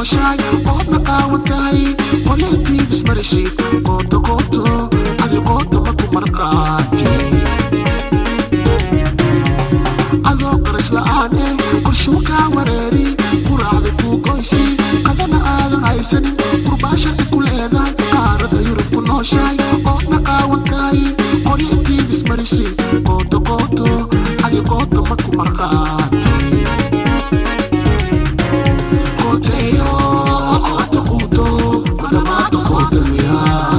Nooshahay oodna qaawan tahay, qolintii ismarishid, qooto qooto, adi qoota ma ku marqaati. Adoo qarash la'aane, qorshuu kaa wareeri, quraacda kuu goysi, qadana aadan haysanin, qurbaa sharci ku leedahay, qaarada Yurub ku nooshahay oodna qaawan tahay, qolintii ismarishid, qooto qooto, adi qoota ma ku marqaati. Qoteyo qoota quuto madhamaata qoota miyaa?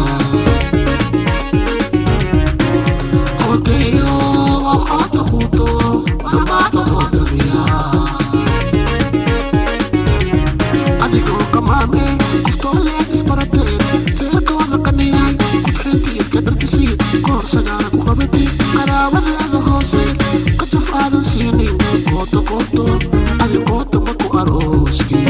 Qoteyo qoota quuto madhamaata qoota miyaa? Adigoo qamaame, qoftooleed isbarateen, reerkooda qaniyahay, qudxintiidka dharkisiid, koor sagaara ku qabatid, qaraabadaada hoose qajaf aadan siinin, qooto qooto, adi qoota ma ku aroosti?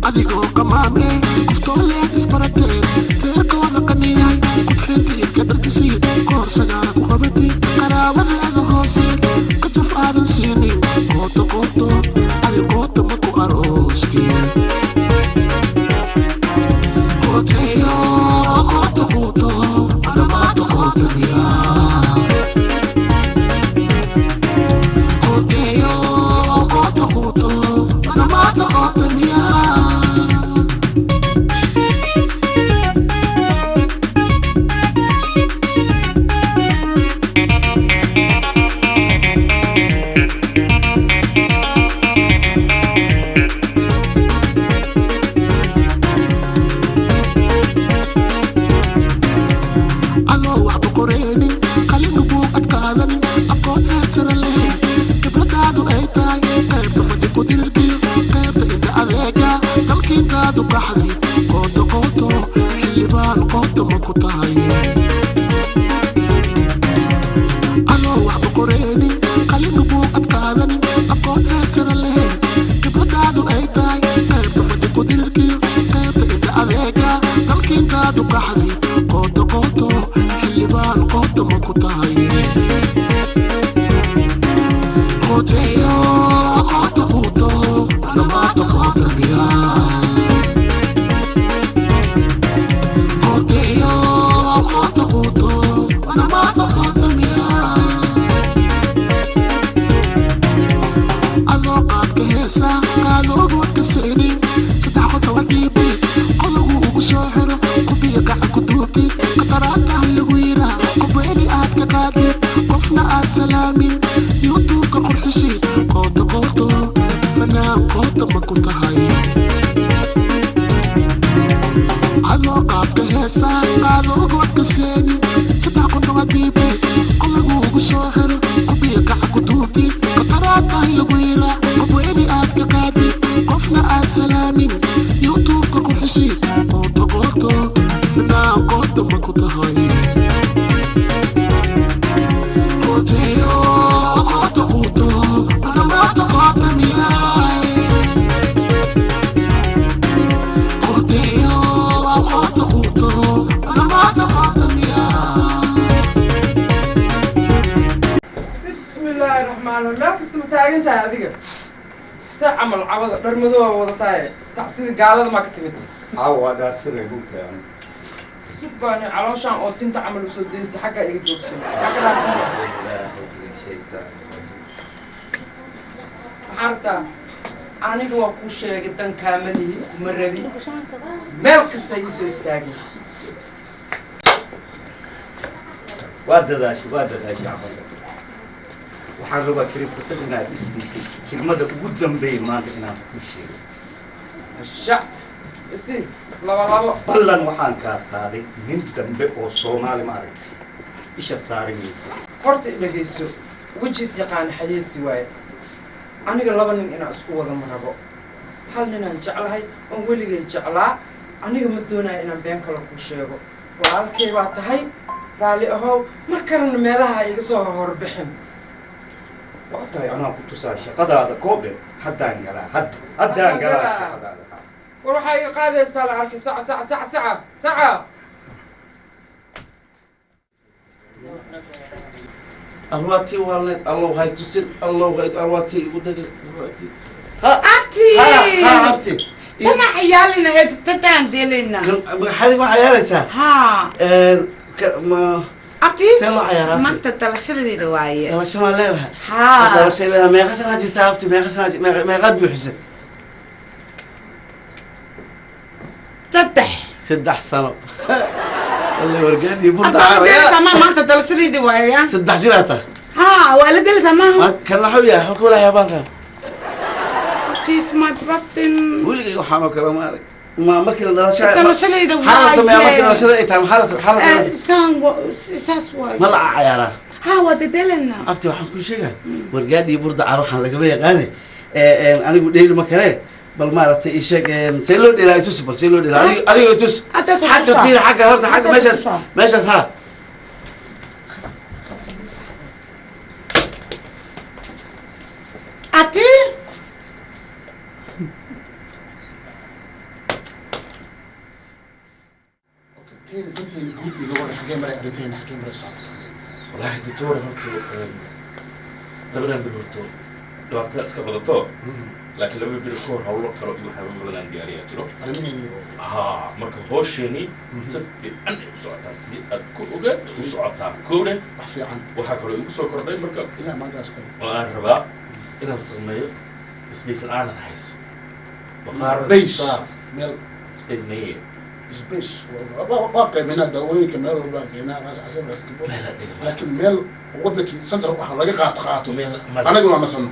Adigoo qamaame, qoftooleed isbarateen, reerkooda qaniyahay, qudxintiidka dharkisiid, koor sagaara ku qabatid, qaraabadaada hoose qajaf aadan siinin, qooto qooto, adi qoota ma ku aroosti? Qoteyo qoota quuto madhamaata qoota miyaa? Qoteyo qoota quuto madhamaata qoota miyaa? Adoo waxba qoreenin, qalinu buu adkaadanin, aqoon heersara lahayn, khibradaadu ay tahay qaybta fadhi ku dirirkiyo qaybta inta adeega, dalkiintaadu qaxdi, qooto qooto, xildhibaan qoota ma ku tahay? Adoo waxba qoreenin, qalinu buu adkaadanin, aqoon heersara lahayn, khibradaadu ay tahay qaybta fadhi ku dirirkiyo qaybta inta adeega, dalkiintaadu qaxdi, qooto qooto, xildhibaan qoota ma ku tahay? Qoteyo qoota quuto madhamaata qoota miyaa? Qoteyo qoota quuto madhamaata qoota miyaa? Adoo qaadka heesa qaadoogood ka seenin, saddex qodoba dhiibay qolagu ugu soo xiro, qubiya gacan ku duubtid, qataraataha lagu yiraa, qobweeni aad ka qaadid, qofna aad salaamin, youtubeka qurxisid, qooto qooto, fanaan qoota ma ku tahay? Adoo qaabka heesa qaadoogood ka seenin, saddex qodoba dhiibay qolagu ugu soo xiro, qubiya gacan ku duubtid, qataraatahay lagu yiraa, qobweeni aad ka qaadid, qofna aad salaamin, youtubeka qurxisid, qooto qooto, fanaan qoota ma ku tahay? Qoteyo qoota quuto madhamaata qoota miyaay? Qoteyo qoota quuto madhamaata qoota miyaa? Bismillaahi raxmaan raxiim. Meel kasta ma taagan tahay adiga? See camal cawada dhar madooba wadatahay, tacsida gaalada maa ka timid? Caawa waa dhaarsanay mugtahay anigu. Subaani calooshaan oo tinta camal usoo daysa, xaggaa iga joogso. Maxaa ka dhaarsanay? Ilaahu min shaytaan. Maxaa rabtaa aniga? Waa kuu sheegay, dankaama lihi, kuma rabi, meel kasta iisoo istaagin. Waa dadaashay, waa dadaashay camal. Waxaan rabaa keli fursad inaad i siisay, kelmada ugu dambeeya maanta inaan kuu sheego. Shac isi laba labo. Ballan waxaan kaa qaaday, nin dambe oo Soomaali ma aragtay isha saari maysa. Horta dhegayso, wejiis yaqaan xayeesi waaye. Aniga laba nin inaan isku wada ma rabo. Hal ninaan jeclahay oon weligay jeclaa. Aniga ma doonayo inaan been kale kuu sheego. Walaalkay baa tahay, raalli ahow, mar kalena meelaha iga soo horbixin. Waa tahay, anaa ku tusaa shaqadaada koobhe. Haddaan galaa, hadda haddaan galaa shaqadaada. War waxaa iga qaadaysaa la arkay. Saca saca saca saca saca. Arwaatii waa leed, allow hay tusin, allow hay arwaatii igu dhegay arwaatii. Abti. Ha, abti. Tana ciyaalina ee tataan deelina. Xalig waxaa ciyaalaysaa. Ha. Ma Abti. See loo ciyaaraa, abti? Maanta dhalashadeeda waaye. Dhalasho maa leedahay? Ha. Dhalashay leedahay. Meeqa sanaa jirtaa, abti? Meeqa sanaa meeqaad buuxisay? 3. 3 sano. Wallahi wargaadii burda. Abti, deelisa ma maanta dhalashadeeda waaye ya. 3 jir aad tahay. Ha, waa la deelisa ma. Kan laxaw yahay halka walaa baalkan. Abti, it's my birthday. Weligay waxaan oo kale ma arag. Ma markii la dhalasho Dhalashadayda maxaa la sameeyaa markii waaye. dhalashada ay tahay? Maxaa la sameeyaa? Saan saas waaye. Ma la cayaaraa? Ha, waa dedelena. Abti, waxaan kuu sheegaa wargaadhii burda car waxaan lagama yaqaane anigu dheeli ma karee. Bal maaragtay ii sheeg see loo dheelaa, itus. Bal see loo dheelaa adiga itus. Hadda ku xagga tusaa. Fiir xagga horta xagga. Hadda ku Meeshaas. tusaa. Meeshaas ha. Abti. Teeni danteeni guud iga waran, xagee maray arrinteena, xagee maraysaa? Wallaahi doctor, horta labadan bil horto dhibaatada iska badato, laakiin laba bil ka hor hawlo kale iyo waxyaaba badan aan diyaariyaa jiro. Arrimaheeni oo Ha, marka hawsheeni si fiican ay u socotaa, si aad ku ogaad ay u socotaa kowdhe. Wax fiican. Waxaa kaloo igu soo kordhay marka ilaah maantaas kale oo aan rabaa inaan sameeyo space la-aanan hayso baqaar. Base meel. Space maye. Space waa qaybaynaa daawooyinka, meel walbaa keenaa, raas casar, raas kibo. Meel la dhigo. Laakiin meel wadankii center waxa laga qaato qaato. Meel male. Anaguna waa nasano.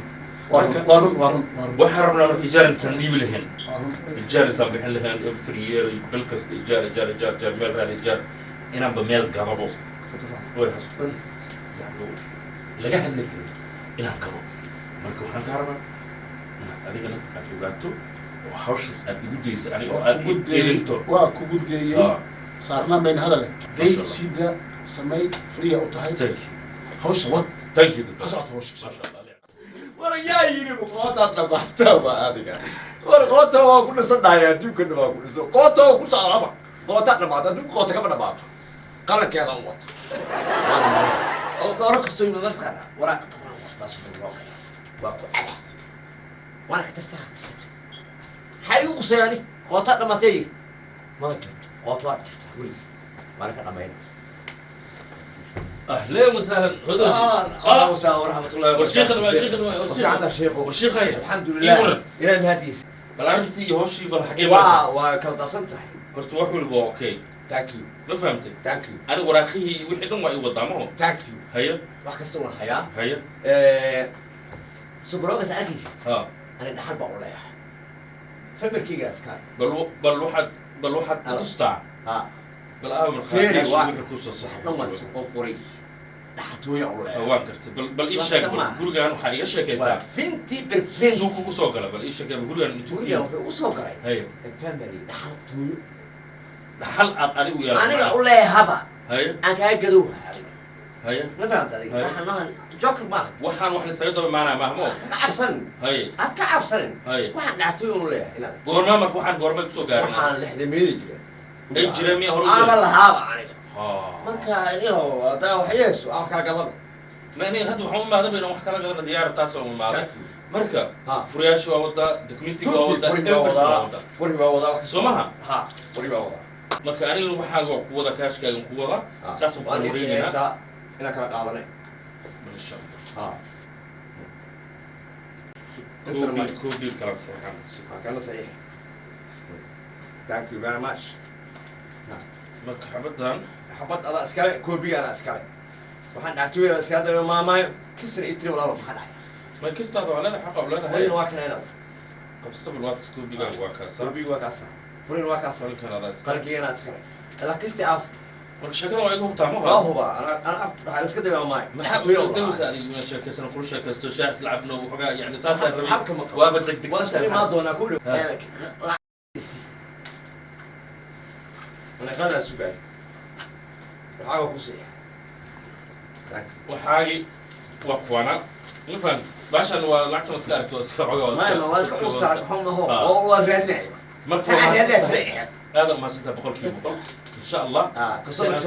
Waa run, waa run, waa run, waa run. Waxaan rabnaa marka ijaar intaan dhiibi lahayn, Waa run. ijaar intaan bixin lahayn every year, bil kasta ijaar, ijaar, ijaar, ijaar, meel raali ijaar, inaanba meel gadabo way xasuusan yani laga hadli karin inaan gado. Marka waxaan kaa rabaa inaad adigana aad ogaato oo hawshaas aad igu daysa aniga oo Waa aad kugu i deeyey. elinto. Waa kugu deeyey. Saarnaa mayn hadale day. Masha Allah. Sii daa, samey, friya u tahay. Thank you. Hawsha wad. Thank you. Ha socoto hawsha. Masha Allah. War yaa yidhi qootaad dhamaata ba adiga? War qoota waa ku dhisan dhahay, adduunkana waa ku dhisan, qoota waa ku socdaba. Qootaad dhamaata, adduunka qoota kama dhamaato, qalankeeda u wata dooro kastoo yimid martaqaana waraa qadan wataa sida loo qaya waa ku caba waana ka tartaa. Maxaa igu quseeyaani qootaad dhamaatay yidhi? Maba jirto qoota, waa jirtaa weligii, waana ka dhamayna. اهلا وسهلا هدى. الله وسهلا ورحمة الله وبركاته. والشيخ والشيخ. وفي الشيخ. والشيخ هي. الحمد لله إلى المهديس. Bal arrintii iyo hawshii bal xaggee maraysaa? Waa kala dasan tahay. Horta wax walba waa okay. Thank you. Ma fahamtay? Thank you. Aniga waraaqihii iyo wixii dhan waa ii wadaa maho. Thank you. Haye. Wax kasta waan hayaa. Haye. Subroogas arkaysa. Ha. Ani dhaxal baan u leeyahay famirkeyga askar. Bal waxaad tustaa. Ha. Bal aa Feeri markhaatiyaashii waa wixii kusoo wax dhan waa soo qoray, dhaxaltooya u leeyahay. Waan gartay. Bal ii sheeg, bal gurigaan waxaa iga sheekaysaa. Waa finti perfect. Suu kugu soo gala, bal ii sheekay gurigaan intuu Gurigan wuxuu u soo galay Haye. family dhaxaltooyo. Dhaxal aad adigu yeelato. Aniga u leeyahaba. Haye. Aan kaaga gadow adiga. Haye. Ma fahamta adiga? Haye. Waxaan maahan joker maaha. Waxaan wax laysaga daba imaanaya maahmo. Ka cabsan. Haye. Aan ka cabsanin. Haye. Waxaan dhaxaltooyo u leeyahay inaad Goormaa marka waxaan goormay kusoo gaarin? Waxaan 60meedi jira. Ay jireen miya hore u Aaba jireen? lahaaba aniga. Ha. Marka anigo haddaa wax yeeso aan kala gadan. Ma aniga hadda waxaan u imaaday inaan wax kala gadana diyaar, taas oo imaaday. Marka furayaasha waa wadaa, documentiga waa Tuuti wadaa, furi baa everything waa wadaa. wadaa. Furi baa wadaa wax. Soo maha? Ha, furi baa wadaa. Marka anigana waxaaga waa ku wada, kaashkaagan ku wada, saasaan ku Waan is wareegaynaa. heesaa inaan kala qaadanay. Masha Allah. Ha. Koobi kala saxiixan. Waa kala saxiix. Thank you very much. Marka xabaddan xabad adaa iskale, koobiga anaa iskale. Waxaan dhaxtooyada iskala daba maamaayo kisna ii tiri walaalo, maxaa dhacay? Ma kistaada waa leedahay, xaqa u leedahay. Furina waa kana inaad. Qabsabal waad koobigaaga waa kaasa. Koobiga waa kaasa. Furina waa kaasa. Qalinkan adaa iskale. Qalinkiga anaa iskale. Ilaa kisti af. Marka sheekada waa iga hubtaa ma Waa hubaa. Ana af waxaan iska daba maamaayo. Maxaa u degdegaysaa adiga inaad sheekaysano, kula sheekaysto, shaah isla cabno waxoogaa, yani saasaan rabay. Habka ma qabo. Waaba degdegsan. Waan isku imaan doonaa ku dhow. Ha. Ana sugay. Waxaa ku siiya. Waxaagi waa kuwana, ma fahamtid? Baashan waa lacagta ma iska aragto, waa iska xogaa. Ma waa iska cusar xumaho oo waa raadinaya. Marka Saacad raadinaya. aad u mahadsantahay 100%, Insha Allah. Customerka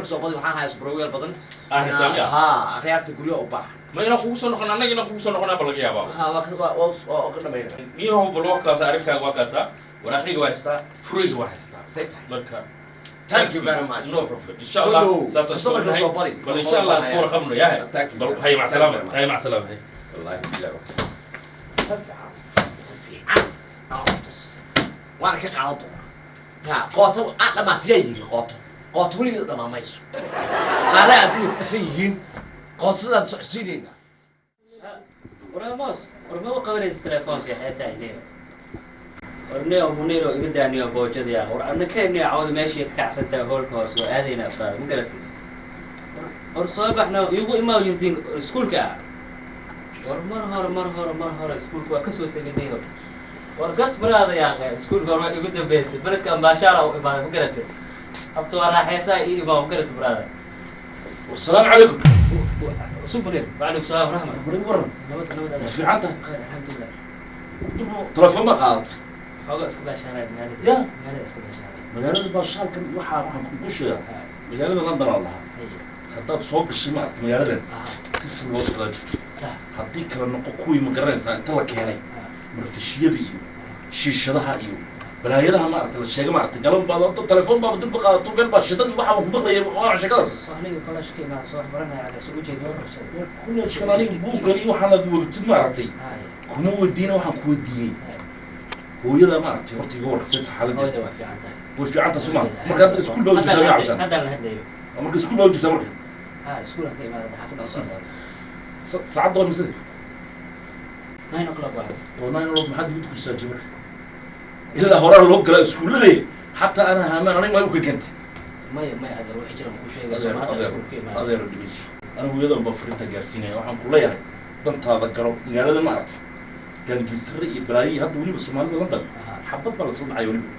soo badi, waxaan hayaa subrowyaal badan. Ah, xisaabya. Ha, akhyaarta guryo u baahan. Ma inaan kugu soo noqon, annaga inaan kugu soo noqonaa ba laga yaabaa. Ha, waa waa ka dhamayna. Niyahow, bal waa kaasa arrinkaaga, waa kaasa. Waraaqayga waa haystaa, furayga waa haystaa. Say tahay. Marka Thank you very much. No problem, insha Allah. Saasaan Customerka soo soo badi. Bal insha Allah isku warqabno yahay. Thank you. Bal hay, mac salaama. Hay, mac salaama, hay. Wallahi billahi, fiican waana ka qaadan doonaa. Ha, qooto aan dhamaatiyaa yiri, qooto qooto weligeed dhamaa mayso. Qaaraha adduunka ku dhisan yihiin, qootadaan socodsiinayna. Waramos, war ma qabanaysa telefoonka xeetaa ilaa. Warneo Muniro iga daaniyo boojada. War annakeenii cawda meeshii ka kacsantaa hoolka hoos waa aadaynaa faada, ma garatid? War soo baxno, igu imaa yirdiin iskuulka ah. War mar hore, mar hore, mar hore iskuulka waa kasoo teginay. War gas baraada yaa, iskuulka hore waa igu dambeysay. Beledka ambaashaala u imaaday, ma garatid? Abto waa raaxaysaa, ii imaa, ma garatid baraada? والسلام عليكم. Sug Munir, وعليكم السلام ورحمة. Bari waran. Nabad, nabad. Ma fiican tahay? Khayr, alxamdulilah. Telefoon ma qaadat? Xoogaa iska baashaanay magaalada. Ya. Magaalada iska baashaanay. Magaalada baashaalkan waxaan kugu sheegaa, magaalada London aan lahaa, haddaad soo gashay maaragta magaaladan system loo socdaa jirto. Haddii kala noqo kuwii, ma garanaysaa, inta la keenay marfishiyada iyo shiishadaha iyo balaayadaha maaragta la sheega, maaragta galan baad telefoon baaba dib qaadato, meel baa shidan iyo waxaa ku maqlaya, waa sheekadaas. Soo aniga college ka imaan, soo wax baranaya ala soo ujeedo warshada. Kolleejkan aniga buuggan iyo waxaan aad wadatid maaragtay kuma weydiina. Waxaan ku weydiiyey hooyada maaragtay, horta iga warqasay xaaladdeeda. Hooyada waa fiican tahay. Way fiican tahay suma? Marka hadda iskuul baa jirtaa miyaa, cabsaan? Haddaan la hadlayo. Marka iskuul baa jirtaa marka? Ha, iskuulaan ka imaada, xaafadda u socdaa. Saacadda waa mise? 9 o'clock waa. Oo 9 o'clock maxaa dibadda ku saajiyay marka? Ilaa horaa loo galaa iskuullada, xataa ana haamaan aniga maa u ka keentay. Maya, maya, adeer, wixii jira ma ku sheegay. Adeer, soo hadda adeer, iskuulka imaada. Adeero, dhegeyso, anigu hooyadan baa furinta gaarsiinaya. Waxaan ku leeyahay dantaada garo. Magaalada maaragtay gaangiisare iyo balaayo hadda weliba soomaalida London xabad baa lasla dhacay weliba.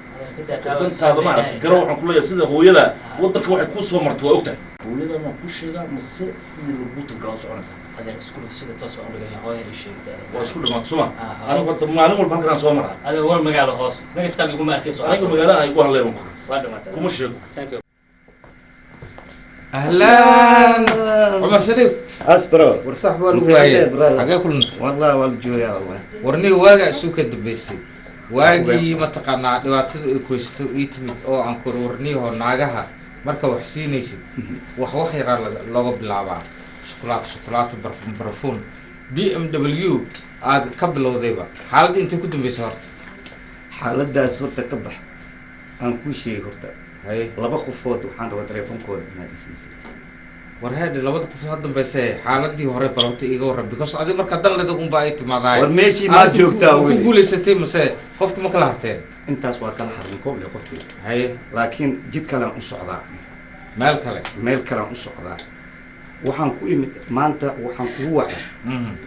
Dantaada maaragtay garo. Waxaan ku leeyahay sida hooyada waddanka waxay kuu soo martay waa ogtahay. Hooyada maan ku sheegaa mase sidii lagu talgalaa soconaysaa? Adeer, iskuulka sida toos baan u dhigaya, hooya ii sheegay. Waa isku dhamaatay suma? Anigu hadda maalin walba halkan aan soo maraa. Adeer, war magaalo hoos next time iguma arkayso. Aniga magaalada ay igu hadleen ku Waa dhamaatay. kuma sheego. Thank you. Ahlan, Cumar Shariif. Asbro. War sax waa lagu waayay, xagee kulantay? Wallah waa la joogaa wallah. War niga waagaa isu ka dambaysay, waagii mataqaanaa dhibaatada ay koysato ii timid oo aan kur warniyaho naagaha marka wax siinaysid wax yaraa looga bilaabaa, shukulaato shukulaato, barfuun barfuun, BMW aad ka bilowdayba. Xaaladda intay ku dambaysay horta? Xaaladaas horta ka bax, aan kuu sheegay horta. Haye. Laba qofood waxaan rabaa teleefonkooda inaad isiisid. War heedhe, labada qof ha dambayse, xaaladii hore bal horta iiga warran, because adi markaa dan leda unbaa ay timaadaay. War meeshii maad Aad joogtaa ku weli? guulaysatay mase qofki ma kala harteen? Intaas waa kala harnay kooble qofkii. Haye. Laakiin jid kalean u socdaa. Meel kale? Meel kalean u socdaa. Waxaan ku imid maanta, waxaan kugu wacay,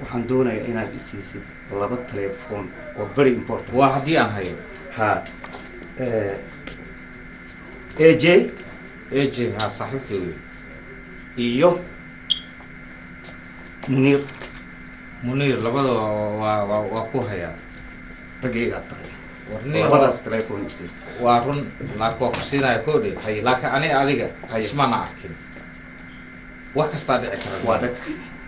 waxaan doonayaa inaad isiisid laba telefoon oo very important. Waa haddii aan hayo. Ha, AJ. AJ, ha, saaxiibkay wey. Iyo Muniir. Muniir, labada waa ku hayaa. Raggaygaa tahay. Warniyo. Labadaas telefoon isii. Waa run, laakiin waa ku siinaya koodhe, laakiin ani adiga ismana arkin, wax kastaa dhici kara. Waa dhag.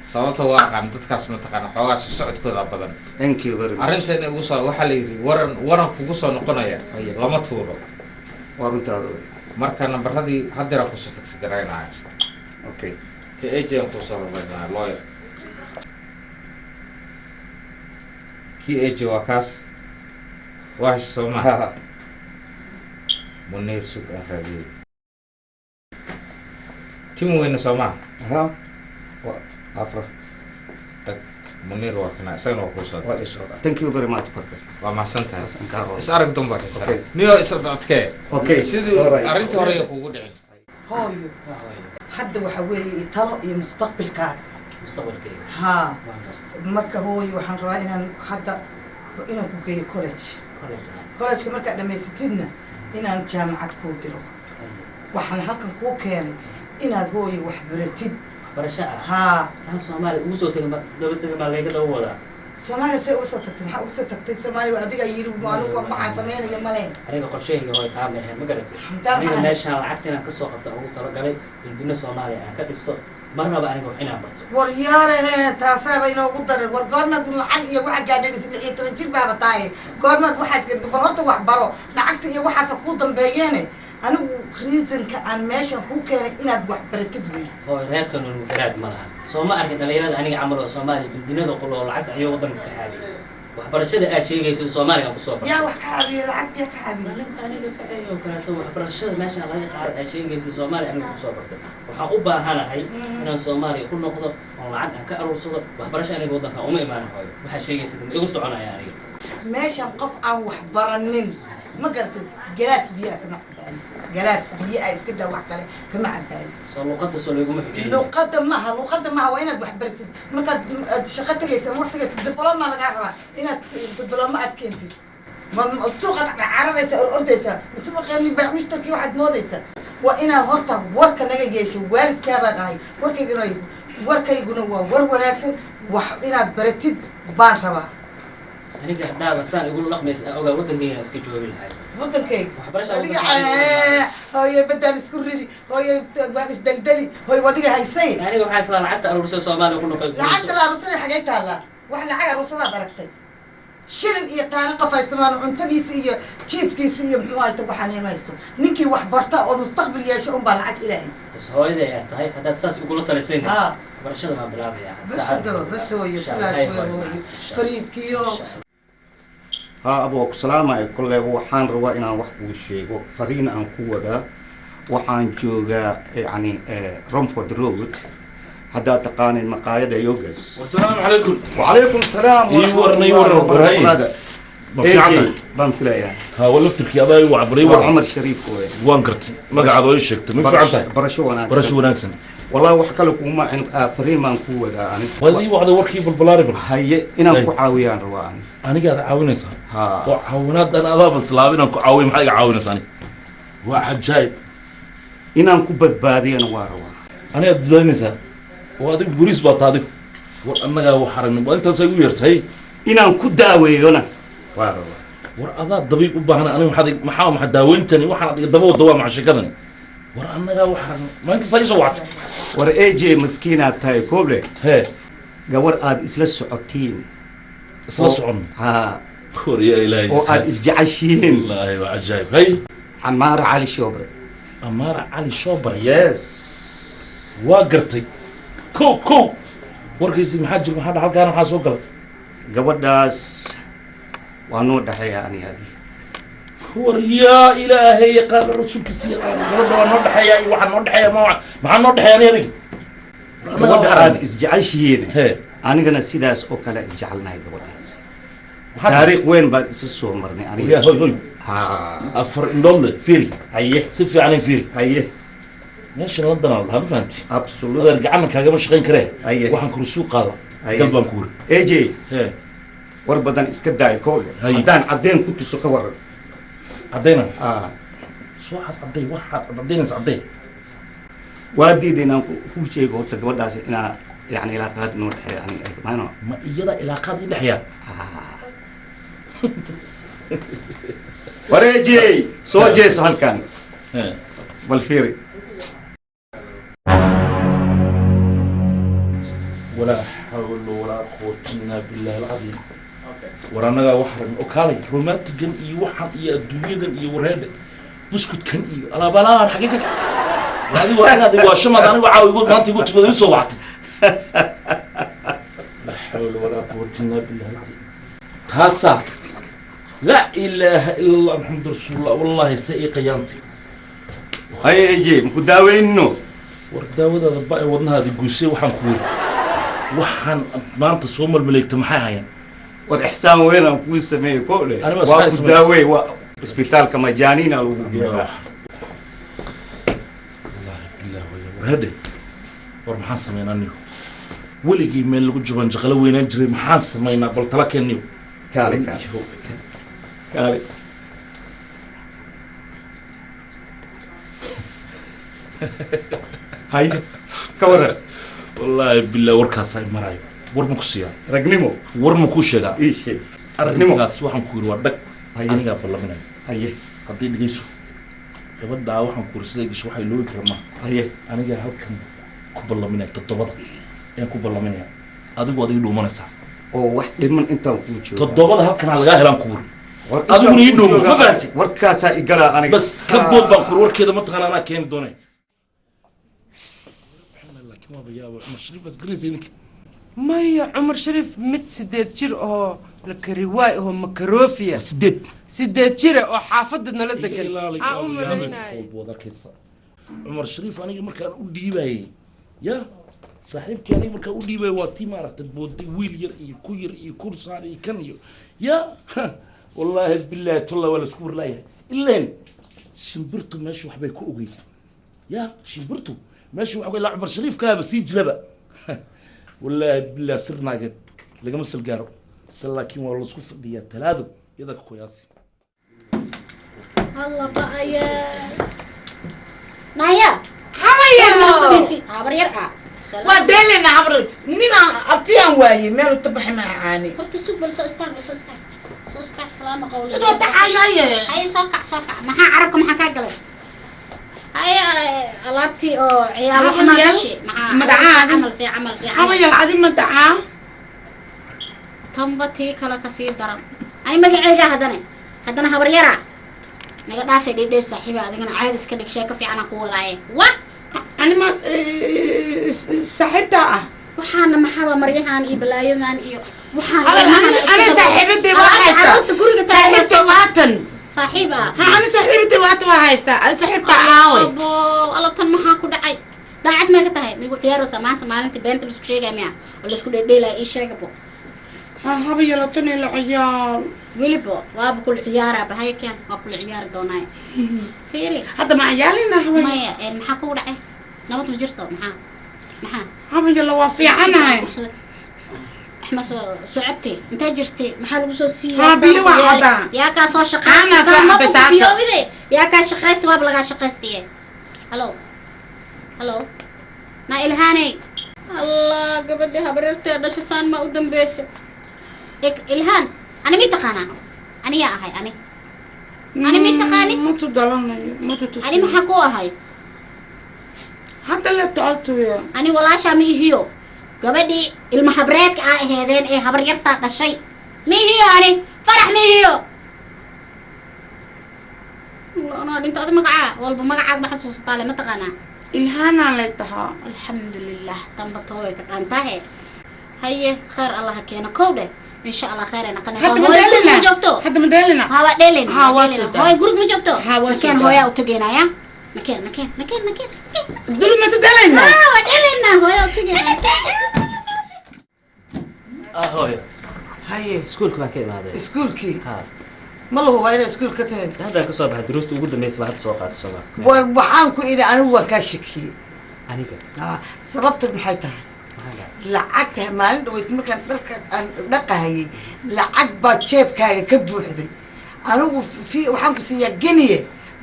Sababta waa aqaan dadkaas, mataqaana, xoogaa soo socodkooda badan. Thank you very much. Arrinteena igu soo waxaa la yidhi waran waran kugu soo noqonaya lama tuuro. Waa runtaada wey. Marka nambaradii haddeeraan kusoo tagsi garaynaya. Okay. Ka AJ aan kusoo hormarinaya, lawyer kii AJ waa kaas, waa hesha soo maha? Muniir sug aan raadiyey, tim weyne soo maha? Ha, afra. Dhag, Muniir waa kana, isagana waa kuusoo. Waa isoo. Thank you very much, Parker. Waa mahadsan tahay. Kaa rabo. Is arag danba xiisa. Okay. Niyo is adkee. Okay. Sidii All right. arrintii hore ay kugu dhicin. Hooyo, hadda waxa weeye talo iyo mustaqbalkaaga. Mustaqbalkayga. Haa, marka hooyo waxaan rabaa inaan hadda inaan ku geeyo college. Collegeka markaad dhamaysatidna inaan jaamacad kuu diro. Waxaan halkan kuu keenay inaad hooyo wax baratid. Waxbarasho ah? Haa. Taan Soomaaliya ugu soo tegay daba tegay maa layga daba wadaa? Soomaaliya see uga soo tagtay? Maxaa uga soo tagtay Soomaaliya? Waa adiga yiri, anigu waxaan samaynaya maleen. Aniga qorshahayga hooyo taa ma ahayn, ma garatay? Taa aniga maxaa? Meeshaan lacagta inaan kasoo qabto aan ugu talagalay bildino Soomaaliya aan ka dhisto. Marnaba aniga wax inaan barto. War yaarahe, taasaaba inoogu daran. War goormaad lacag iyo waxa gaadhays? 16 jir baaba tahay, goormaad waxaas gaadhay? Bal horta wax baro, lacagta iyo waxaasa kuu dambeeyeene. Anigu reasonka aan meeshan kuu keenay inaad wax baratid wey. Hooyo, reerkan garaad ma laha. Soo ma arkin dhalinyarada aniga camal oo Soomaaliya bildinada qul oo lacagta ayuu wadanka ka xaabiyay? Waxbarashada aad sheegayso Soomaaliga aan kusoo bartay. Yaa wax ka caabiyey? Lacag yaa ka caabiyey? Dhalinta aniga kaceeyo kaleeto waxbarashada meeshaan laga qaado aad sheegayso Soomaaliya aniga kusoo bartay. Waxaan u baahanahay inaan Soomaaliya ku noqdo oo lacag aan ka aruursado waxbarasho. Aniga wadanka uma imaanin hooyo. Waxaad sheegaysa ma igu soconaya aniga. Meeshan qof aan wax baranin, ma garatay, galaas biyo ah kama cabaayo. Galaas biyo ah iska daa, wax kale kama cabaayo. Soo luqadda soo layguma xujeeyo? Luqadda maaha, luqadda maaha. Waa inaad wax baratid. Markaad aad shaqo tagaysa ama wax tagaysa, diploma lagaa rabaa, inaad diploma aad keentid. Ma suuqaad cararaysa or ordaysaa mise maqaani baac mushtarkii waxaad moodaysaa? Waa inaad horta warka naga yeesho. Waalidkaabaan ahay, warkayguna waa war wanaagsan. Wax inaad baratid baan rabaa. Aniga haddaaba saan igula dhaqmaysa aan ogaa, waddankayga iska joogi lahay. Wadankayga waxbarasha adiga waddanka. Hooye, baddaan isku ridi. Hooye, waan isdaldali. Hooye, adiga haysay. Aniga waxaa islaa lacagta aruursay Soomaaliya ku noqoy. Lacagta la aruursanay xagay taallaa? Wax lacag aruursadaad aragtay? Shilin iyo taano qof haystamaan cuntadiisa iyo jiifkiisa iyo muxuu hayta waxaan imayso. Ninkii wax barta oo mustaqbal yeesha unbaa lacag Ilaahay. Bas, hooyada ayaa tahay haddaad saas igula talisayna Ha. waxbarashada baan bilaabayaa. Bas hadaba, bas hooye, sidaas wey hooye, fariidkiyo. Haa abo, waa ku salaamaya. Kolle waxaan rabaa inaan wax kuu sheego, fariin aan ku wadaa. Waxaan joogaa yani Romford Road, haddaad taqaanin maqaayada Yogas. Wasalaamu calaykum. Wacalaykum salaam. Ii waran, ii waran, Ibraahim. Ma fiican tahay? Baan filayaa. Ha, waa laftirkii adaa igu cabaray. Waa Cumar Shariif wey. Waan gartay, magacaada oo ii sheegtay. Ma fiican tahay? Barasho wanaagsan. Barasho wanaagsan. Wallahi wax kale kuma fariin baan ku wadaa ani. Waad ii wacday, warkii balbalaari bal. Haye, inaan ku caawiyaan rabaa ani. Anigaad caawinaysaa? Ha. Oo caawinaad an adaaba islaaba inaan ku caawiyo, maxaa iga caawinaysaa ani? Waa cajaayib. Inaan ku badbaadiyana waa rabaa. Anigaad badbaadinaysaa? Oo adigu buriis baa taa adigu. War annagaa wax aragnay, waa intaas ay u yeertay. Inaan ku daaweeyona waa rabaa. War adaa dabiib u baahan. Aniga maxaad maxaa daaweyntani? Waxaan adiga daba wada waa maca sheekadani. War annagaa wax aragnay, ma intaas ay soo wactay? War AJ, maskiinaad tahay kooble. Hee. Gabar aad isla socotiin. Isla socon? Ha. War yaa Ilaahay. Oo aad isjeceshihiin. Wallaahi waa cajaayib. Hay. Camaara Cali Shoobre. Amaara Cali Shoobre? Yes. Waa gartay. Kow kow, warkiisi maxaa jir? Maxaa halkaana maxaa soo galay? Gabadhaas waa noo dhexeeya ani adi. War yaa Ilaahay yaqaan, rasuulkiisa yaqaan, gabadha waa noo dhexeeya iyo waxaa noo dhexeeya ma maxaa noo dhexeeya ani adiga? Gabadha aad isjeceshihiin, he, anigana sidaas oo kale isjecelnahay gabadhaas. Taariikh weyn baan isa soo marnay aniga. Ya hoy hoy. Ha. Afar indhood le fiiri. Haye. Si fiican fiiri. Haye. Meesha London aan lahaa, ma fahanti? Absolute. Adeer, gacanna kaagama shaqayn karee. Haye. Waxaan kuru suuq qaada. Haye. Gal baan ku wuri. AJ, he, war badan iska daayo kooge. Haye. Haddaan caddeen ku tuso, ka waran? Caddayna? Ah. Soo cad cadday, waxaad caddaynaysa cadday. Waa diiday inaan kuu sheego horta gabadhaas inaa yani ilaaqaad noo dhexeeya ani maano. Ma iyada ilaaqaad ii dhexeeya? War AJ, soo jeeso halkan. He. Bal fiiri. Walaa xawla walaa quwata illaa billahi alcadiim. War annagaa wax aragna oo kaalay romantigan iyo waxan iyo adduunyadan iyo wareedhe buskudkan iyo alaabalaaban xagee ka war adigu waa inaad waashamaad anigu caawa igu maanta igu timid igu soo wactay. Laa xawla walaa quwata illaa billahi alcadiim. Taasaa laa ilaaha ila Allah, Maxamed rasuulullah. Wallahi se ii qayaantay. Haye AJ, maku daaweynino? War daawadaada ba ee wadnahaada guusay. Waxaan ku weri, waxaan maanta soo malmaleegta maxay hayaan? War ixsaan weyn aan kuu sameeyey kole. Aniga waa isxaan ku samaysa. daawey, waa isbitaalka majaaniina lagu geeyaa. Wallahi billahi waya. War hedhe, war maxaan samaynaa niyo? Weligii meel lagu juban jaqalo weynaan jiray. Maxaan samaynaa? Bal tala keen niyo. Kaale, kaale, kaale. Haye, ka waran? Wallaahi billahi warkaasaa maraayo. War ma ku siiyaa? Ragnimo. War ma kuu sheegaa? Ii sheeg. Ragnimo. Arrinkaas waxaan ku yidhi waa dhag. Haye. Anigaa ballaminaya. Haye. Haddii dhegeyso, gabadhaa waxaan ku yidhi siday gasho waxay loogi kara maaha. Haye. Anigaa halkan ku ballaminaya, 7da ayaan ku ballaminaya. Adigu waad ii dhuumanaysaa. Oo wax dhiman intaan kuu joogaa. 7da halkanaa lagaa helaan ku wuri. War adiguna intaan ii kuu dhuumo, joogaa. Ma fahanti? Warkaasaa igalaa aniga. Bas ka bood baan ku yidhi, warkeeda mataqaana anaa keeni doonay. Laakiin waaba yaaba, Cumar Shariif baas garanaysa idinka. Maya, Cumar Shariif mid 8 jir oo la kari waay oo makarofiya. 8. 8 jira oo xaafadda nala degan Ilaali, aan u yaabay, malaynaya. Waad arkaysaa. Cumar Shariif aniga markaan u dhiibayay, ya saaxiibkii, aniga markaan u dhiibayay waa tii maaragtay booday wiil yar iyo ku yar iyo kursaan iyo kan iyo ya, wallaahi bilaahi tulla waa laisku warlaayahay. Ileen shimbirtu meesha waxbay ku ogeyd, ya shimbirtu meesha wax ilaa Cumar Shariif kaaba sii jilaba. Wallaahi bilaahi sir naageed lagama salgaaro se, laakiin waa laisku fadhiyaa talaado iyada ka koyaasi. Alla ba'aya. Naya. Habayar. Habar yar ah. Waa deelena habar ninaan abtiyaan waayey meel u tabaxi ma caani. Horta suug, bal soo istaag, bal soo istaag. Soo istaag, salaama qawli. Sidoo dacayaaye. Hay, soo kac, soo kac. Maxaa carabka maxaa kaa galay? Hay, alaabtii oo ciyaal Habar waxaa yar. gashi. Maxaa Magacaaga? Camal see, camal see. Camal. Habayar, adi ma dacaa. Tanba tii kale ka sii daran. Ani magacayga haddana. Haddana habar yara. Naga dhaafay dhibdhe saaxiiba, adigana caadi iska dhig, sheeko fiican aan ku wadaaye. Wa? Ani ma saaxiibtaa ah. Waxaana maxaaba maryahan iyo balaayadan iyo waxaan Hadal, ani saaxiibadii waa haystaa. Carruurta guriga taagan. Saaxiibtay waatan. Saaxiib ah. Ha, ani saaxiibadii waatan waa haystaa. Ani saaxiibtaa aaway. Abo, alabtan maxaa ku dhacay? Daacad mee ka tahay? Migu ciyaaraysaa maanta maalintii beenta laisku sheegaya miya oo laisku dheedheelaya? Ii sheegabo. Ha, habayar, tan ila ciyaal. Weliba waaba kula ciyaaraaba. Haya, keen, waa kula ciyaari doonaa. Fiiri. Hadda ma ciyaalina habayar? Maya, maxaa kugu dhacay? Nabad ma jirto? Maxaa maxaa? Habayar, waa fiicanahay. Ma soo soo cabtay? Intee jirtay? Maxaa lagu soo siiyay? Haa, biyo waa cabaa. Yaa kaa soo Caanaa shaqaystay? soo Saa ma cabay ku saaka. fiyoobide? Yaa kaa shaqaystay? Waaba lagaa shaqaystaye. Halo, halo, na Ilhaaney. Allah, gabadhi habaryartee dhashay saan ma u dambeysay? Ilhaan, ani mi taqaanaa? Aniyaa ahay ani. Ani mi taqaanid? Ma tu dalanayo, ma tu Ani maxaa ku ahay? Hadda la tocaltuya. Ani walaashaa ma ihiyo. Gabadhii ilma habreedka aa aheedeen ee habaryartaa dhashay ma ihiyo. Ani Farax ma ihiyo. Anaa dhinta. Adi magacaa walba magacaag ma xasuusataa le? Ma taqaanaa? Ilhaanaa lay tahaa. Alxamdulilah, tanba toobay ka dhaantahe. Haye, khayr Allah ha keeno. Kow dheh, insha Allah khayr ay naqanaysaa. Hadda ma Hooyo guriga dheelina? ma joogto? Hadda ma dheelina? Ha, waa dheelina. Ha, waa soo Hooyo guriga ma joogto? Ha, waa Nakeen, soo hooyaa u tegeynaya. Nakeen, nakeen, nakeen, nakeen. Dulu ma dheelina? Ha, waa dheelina, hooyaa u tegeynaya. Ah, hooyo. Haye. Iskuulka baan ka imaaday. Iskuulkii? Ha. Ma la hubaa inaad iskuul ka timid? Haddaan kasoo baxay, duruusta ugu dambeysay baa hadda soo qaatay sooma. War waxaan ku idhi, anigu waan kaa shakiyey. Aniga? Ah, sababta maxay tahay? Maxaa dhacay? Lacagta maalin dhaweyd markaan dharka aan dhaqahayay lacag baa jeebkaaga ka buuxday. Anigu fi waxaan ku siiyaa geniye,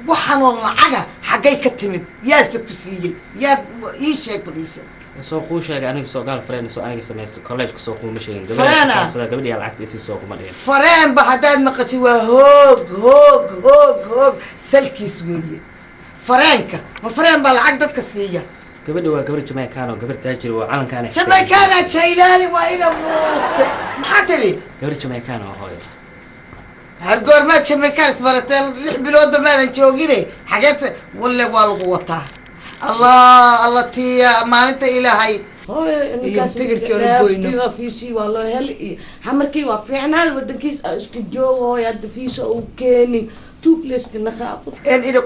waxaanoo lacaga xaggay ka timid? Yaase ku siiyey? Yaa ii sheeg, bal ii sheeg. Soo kuu sheegay aniga, soo gaal friend soo aniga samaysto college soo kuuma sheegin. Friend ah? Gabadha gabadhi lacagta isii soo kuma dhihin. Fareenba haddaad maqashay waa hoog, hoog, hoog, hoog salkiis weeye. Fareenka ma fareen baa lacag dadka siiya? Gabadha waa gabar Jamaican oo gabar taajir oo calankaan. Jamaicana Jaylaani waa ina Muuse. Maxaa tiri? Gabar Jamaican oo hooyo. Har goormaad Jamaican isbarateen? 6 biloodba maadan joogine, xageed walle waa lagu wataa. Allah Allah, tiya maalinta Ilaahay iyo tigirkii oona goyno. Fiisi waa loo heli iyo xamarkii waa fiicnaada wadankiis aa iska joogo. Hooy, hadda fiisa uu keeni tuug layska naqaaqo. En ina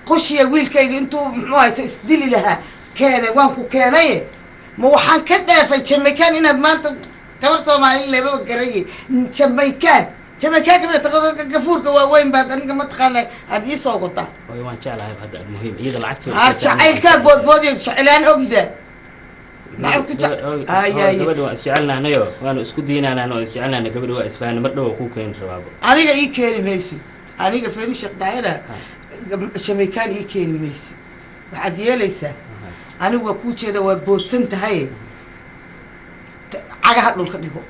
qoshiya wiilkayga intuu muxuu hayto isdili lahaa keenay, waan ku keenay. Ma waxaan ka dheefay Jamaican inaad maanta gabar Soomaali lebaba garaye. Jamaican, Jamaican kamid taqado gafuurka waaweyn baad aniga mataqaana aad ii soo wadaa. Hooyo, waan jeclahay hadda, muhiim iyada lacagtooda. Aa, jacaylkaa boodboodiyo jeclaan ogida maxaa ku jec ay ay. Gabadha waan isjecelnahnayo, waanu isku diinaanahna, waan isjecelnahna. Gabadha waa isfahanay, mar dhow kuu keeni rabaabo. Aniga ii keeni maysid. Aniga Feni Sheekh Daahira Jamaican ii keeni maysid. Waxaad yeelaysaa, anigu waa kuu jeeda, waa boodsan tahay. Cagaha dhulka dhigo.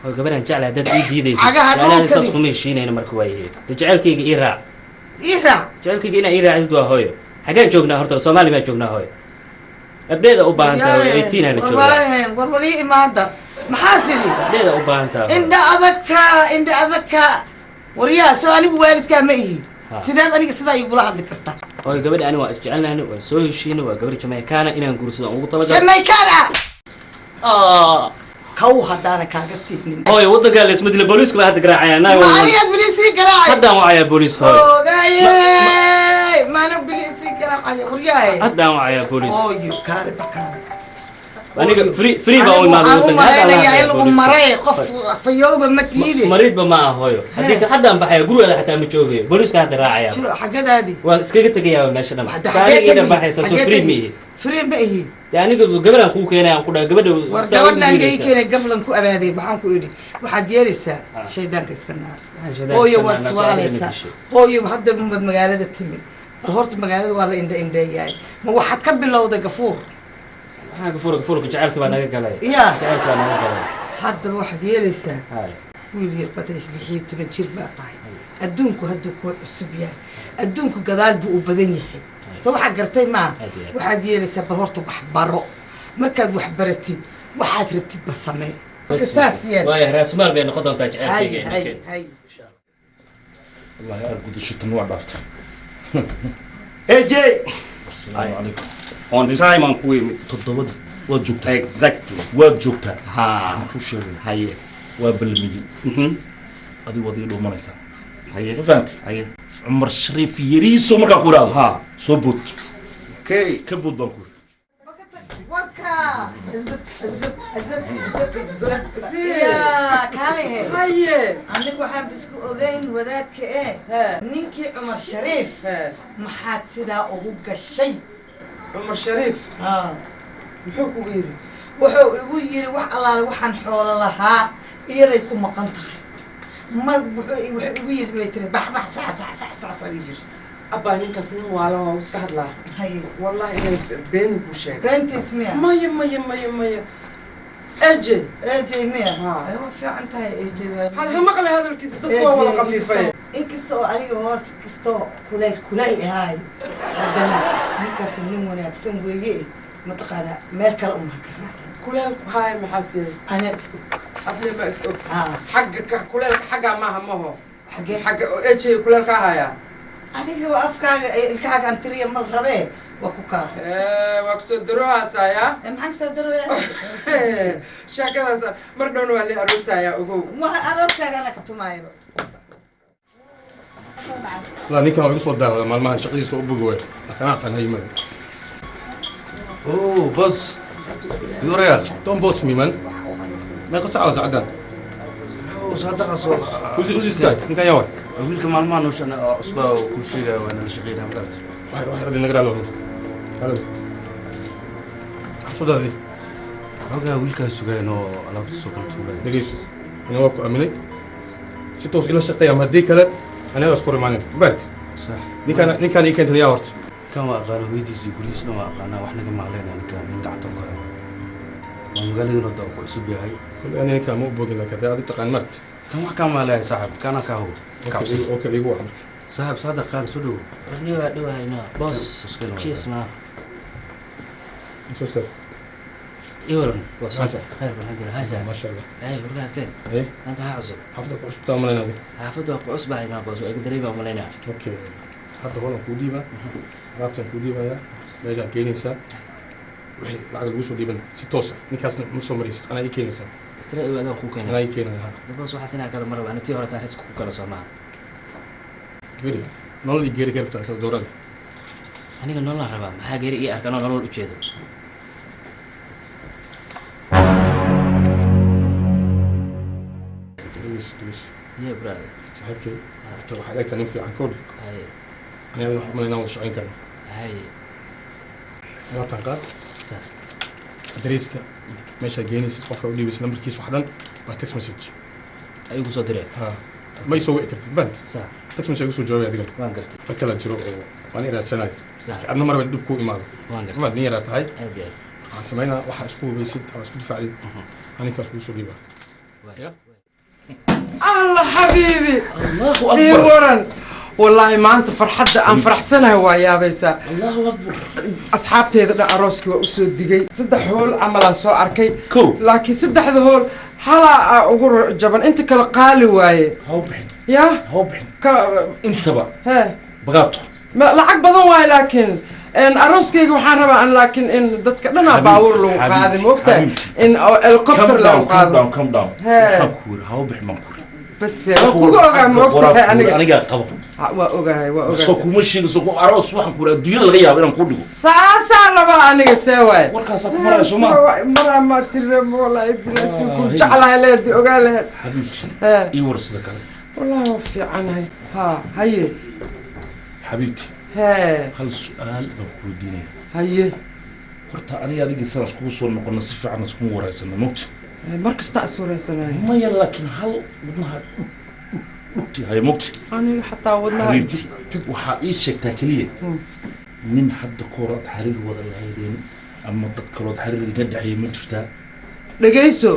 Hooyo, gabadhaan jeclahay dad ii diidayso. Cagaha Jeclahay dhulka saas dhig. Kuma heshiinayna marka waa yahay. Dee jacaylkayga ii raac. Ii raac. Jacaylkayga inaa ii raacdid waa hooyo. Xaggeen joognaa horta? Soomaali baan joognaa hooyo. Abdheeda u baahan tahay hooyo, 18 la joogaa. Warwaarehen, warwalii imaada, maxaa tiri? Abdheeda u baahan tahay hooyo. Indha adagka, indha adagka. Waryaa, soo anigu waalidkaa ma ihi? Ha. Sideed aniga sidaa igula hadli karta? Hooyo, gabadha ani waa isjecelnahna, waan soo heshiinay, waa gabadha Jamaicana inaan guursado aan ugu talagalay. Jamaican ah kaw haddaana kaaga siinin. Hooyo, waddankaa la isma dila, booliisku baa hadda garaacaya. Ma anigaad biliisii garaacay? Haddaan wacayaa booliiska hooyo. Ogaye, maana biliisii garaacay waryaahe? Haddaan wacayaa booliiska. Hooyo, kaale bakaale. Aniga free free baa u Anigu imaaday waxaan u waddanka. Haddaan malaynayaa in wacayaa lagu booliiska. maray, qof fayooba ma tiide. Mariidba ma aha hooyo. Haddii haddaan baxaya gurigeeda xataa ma joogayo, booliiska hadda raacaya. Xaggadaadi? Waan iskaga tegayaa meesha dhan. Hadda Saaniga xaggee ii tegi? baxaysa soo Xaggee free tegi? ma ihi. Free ma ihi. Dee aniga gabadhaan kuu keenay aan ku dhahay gabadha War saa ugu gabadha aniga ii diidaysaa. keenay gaflan ku abaaday. Waxaan ku idhi, waxaad yeelaysaa shaydaanka iska naar. Shaydaanka Hooyo, iska waad naar, iswaalaysaa. soo Hooyo, hadda ma magaalada timid? Bal horta magaalada waa la indha indheeyahay. Ma waxaad ka bilowday gafuur? Maxaa gafuur? Gafuurka jacaylka baa naga galay. Ya. Jacaylka baa naga galay. Haddaba waxaad yeelaysaa, Hay. wiil yar baad, 16 jir baa tahay, adduunku hadduu kuu cusub yahay, adduunku gadaal buu u badan yahay. So waxaad gartay maa? Aad iyo aad. Waxaad yeelaysaa, bal horta wax baro. Markaad wax baratid, waxaad rabtid ba samee. Marka saas yeel. Waaya, raasumaal bay noqon doontaa Hay. jacaylkayga. Hay hay. Wallahi argudasho tan waa dhaaftay. AJ. Asalaamu calaykum. On time aan ku imid. 7-dii waad joogtaa? Exactly. Waad joogtaa? Ha. Waxaan kuu sheegay. Haye. Waa balmiyey. Adigu waad ii dhuumanaysaa. Haye. Ma fahanti? Haye. Cumar Shariif yariiso markaa ku idhaahdo, ha, soo bood. Okay. Ka bood baan ku idhi. Waka zip zip zip zip zip. Ya kaalehe. Haye. Anigu waxaan isku ogeyn wadaadka ee ninkii Cumar Shariif, maxaad sidaa ugu gashay? Cumar Shariif muxuu kugu yidhi? Wuxuu igu yiri, wax allaale waxaan xoolo lahaa iyaday ku maqan tahay. Mar wuxuu igu yiri, bay tiri, bax bax, sax sax sax sax sax yiri. Abbaa, ninkaas nin waalan waa, iska hadlaa. Haye. Wallahi inay beeni kuu sheegay. Beentiis miya? Maya, maya, maya, maya, AJ. AJ miya? Waa fiican tahay AJ. Hal ha maqlay hadalkiisa, dadku waa wada qafiifay. Inkasta oo aniga hoos kastoo kulayl kulayl ahaay, haddana ninkaasu nin wanaagsan weeye. Mataqaanaa, meel kale uma ka raacin. Kuleelku haaya maxaase? Anaa is og. Adle ma is og xagga kuleelka xaggaa maaha maho. Xaggee? Xagga oo AJ kuleelka haya. Adiga waa afkaaga ee ilkahaaga antiriya mal rabee, waa ku kaa. Waa kusoo darohaasaya. Maxaan kusoo daroya? Sheekadaas mar dhowna waa la aroosayaa, ogow. Waa arooskaaga ana ka tumaayaba. La ninkan waa igu soo daawada maalmahan, shaqadiisa u bogi waay, kana aqaan haymada. Oh, boss. You real? Don't boss me, man. Meeqa saac waa saacadan? Oh, saadaqa soo. Who's this guy? Ninkan yaa waay? Wiilka maalmahan ushan cusba oo kuu sheegaya, waa nala shaqeynaya, ma garata? Waxay radin naga raalo. Halo. Maxaa soo daaday? Halkaa wiilkaan sugayn oo alaabta soo kala tuuraya. Dhegeyso. Ina waa ku aaminay. Si toos ila shaqeeya ama haddii kale aniga isku imaanin. Bant. Sax. Ninkaan ii keentay yaa horta? Kan waa aqaana, hooyadiis iyo gurigiis dhan waa aqaanaa, wax naga maqleynaa ninkaan, nin gacanta ku haya. Waa magaaladana hadda uu ku cusub yahay. Kulli aniga ninkaan ma u bogin, laakiin haddii aad taqaan marti. Kan wax kaa maqleeya saaxib, kana kaa hubo. Okay, igu wac. Saaxib, saadaqa qaal soo dhowo. Warni waa dhawahayno boss. Cheers ma. Soo istaag. Ii waran boss, khayr alxamdulillah. Haysa. Maasha Allah. Ay, warkaas keen. Eh? Maanta waxaa cusub? Xaafadda ku cusubtaa malaynaa. Xaafadda waa ku cusbahaynaa boss, waa iga dareemaa malaynaa. Okay. Hadda horan kuu dhiibaa. Alaabtan kuu dhiibayaa. Meeshaan keenaysaa. Wixii lacag lagu soo dhiiban si toos ah. Ninkaasna ma soo maraysid. Anaa ii keenaysaa. Istira igu adaan kuu keenay. Anaa ii keenaya, ha. Boss, waxaas inaa kala maraba, ani tii hore taan risk ku galo soo maaha. Geeri. Nolol iyo geeri ka rabtaa isla dowrada. Aniga nololaan rabaa, maxaa geeri ii arkanoo nolol ujeedo? Dhegeyso, dhegeyso. Yeah, brother. Saaxiibkay, horta waxaad eegtaa nin fiican koodhi. Haye. Aniga waxaan umalaynaa wada shaqayn karno. Haye. Alaabtan qaad. Sax. Adreeska meeshaa geynaysid, qofka u dhiibaysid, lambarkiisa, wax dhan waa text message. Ayuu kusoo direen? Ha, ma isoo wici kartid, bant. Sax. Text message igu soo jawaabay adiga. Waan gartay. Rag kala jiro oo waan iraadsanayo. Sax. Adna marba dhib kuu imaado. Waan gartay. Maad nin yaraa tahay. Aad iyo aad. Waxaan samaynaa, waxaa isku hubaysid ama isku difaacdid, aninkaas kugu soo dhiibaa. Ya. Allah xabiibi. Allahu ii akbar. Waran, wallaahi maanta farxadda aan faraxsanahay waa yaabaysaa. Allahu akbar. Asxaabteeda dhan arooskii waa usoo digay. Saddex hool camalaan soo arkay. Kow. Laakiin saddexda hool halaa aa ugu jaban, inta kale qaali waaye. Ha u bixin. Ya. Ha u bixin. Ka intaba. Hee. Bagaato. Ma lacag badan waaye, laakiin arooskayga waxaan rabaa an laakiin in dadka dhanaa Xabiibti, baabuur lagu xabiibti, qaadi, maogtahay, xabiibti. in oo helicopter Calm lagu down, calm qaado. down, calm down. Hee. Waxaan ku yiri ha u bixin baan ku yiri. Bas waa kuga ogaa, ma ogtahay aniga. Anigaa qabo. Ha, waa ogahay, waa soo ogahay. Kuma sheegayso aroos waxaan ku yiri adduunyada laga yaabo inaan kuu dhigo. Saasaa rabaa aniga, see waay. Warkaasaa ku maraya, soo ma? Maraa ma tiri, wallaahi bilasi ku Ah, jeclahay leedi ogaa laheed. Xabiibti. Hee. Ii war sida kale. Wallaahi waa fiicanahay, ha, haye. Xabiibti. Hee. Hal su-aal baan ku weydiinaya. Haye. Horta aniga adigii sanad iskugu soo noqono, si fiican iskuma wareysano, mogta? Mar kasta is wareysanayo. Maya, laakiin hal wadnaha dhugti haya, mogta? Aniga xataa wadnaha. Xabiibti, waxaad ii sheegtaa keliya nin hadda ka hor aad xiriir wada lahaydeen ama dad kalood xiriir idinka dhexeeyay ma jirtaa? Dhegayso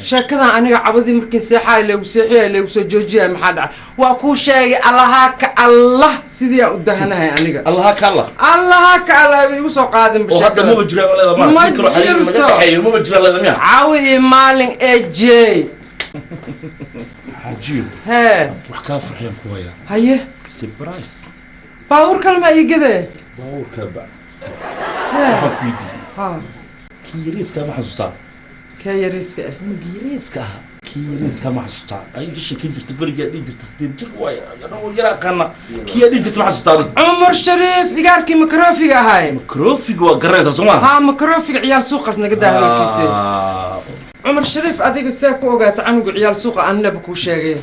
sheekadan, aniga cabadii markii seexaay leegu seexiyay, leegu soo joojiyay, maxaa dhacay? Waa kuu sheegay, allahaa ka Allah sidii aan u dahanahay aniga. Allaha ka Allah. Allahaa ka Allah ba igu soo qaadin. Oo hadda maba jiraan leeda ma Ma nin kaloo xiriir naga jirto. dhexeeyo maba jiraan leeda miya? Caawi iyo maalin ee jey. Xaajiyo. Hee. Wax kaa farxiyaan ku hayaa. Haye. Surprise. Baabuur kale maa ii gadee? Baabuurka ba. Hee. Waxaan ku weydiiyey, ha, kii yariiska ma xasuustaa? Kee yariiska ah? Kii yariiska ah, kii yariiska ma xasuustaa? Ay iga sheekin jirta berigaa dhihi jirta 8 jir waay, anagoo yar aqaana kii aa dhihi jirta, ma xasuustaa adiga? Cumar Shariif, igaarkii makaroofiga ahaay. Makaroofiga waa garanaysaa, soo maaha? Haa, makaroofiga ciyaal suuqaas naga daa hadalkiisa. Cumar Shariif, adiga see ku ogaata canuga ciyaal suuqa? Annaba kuu sheegay.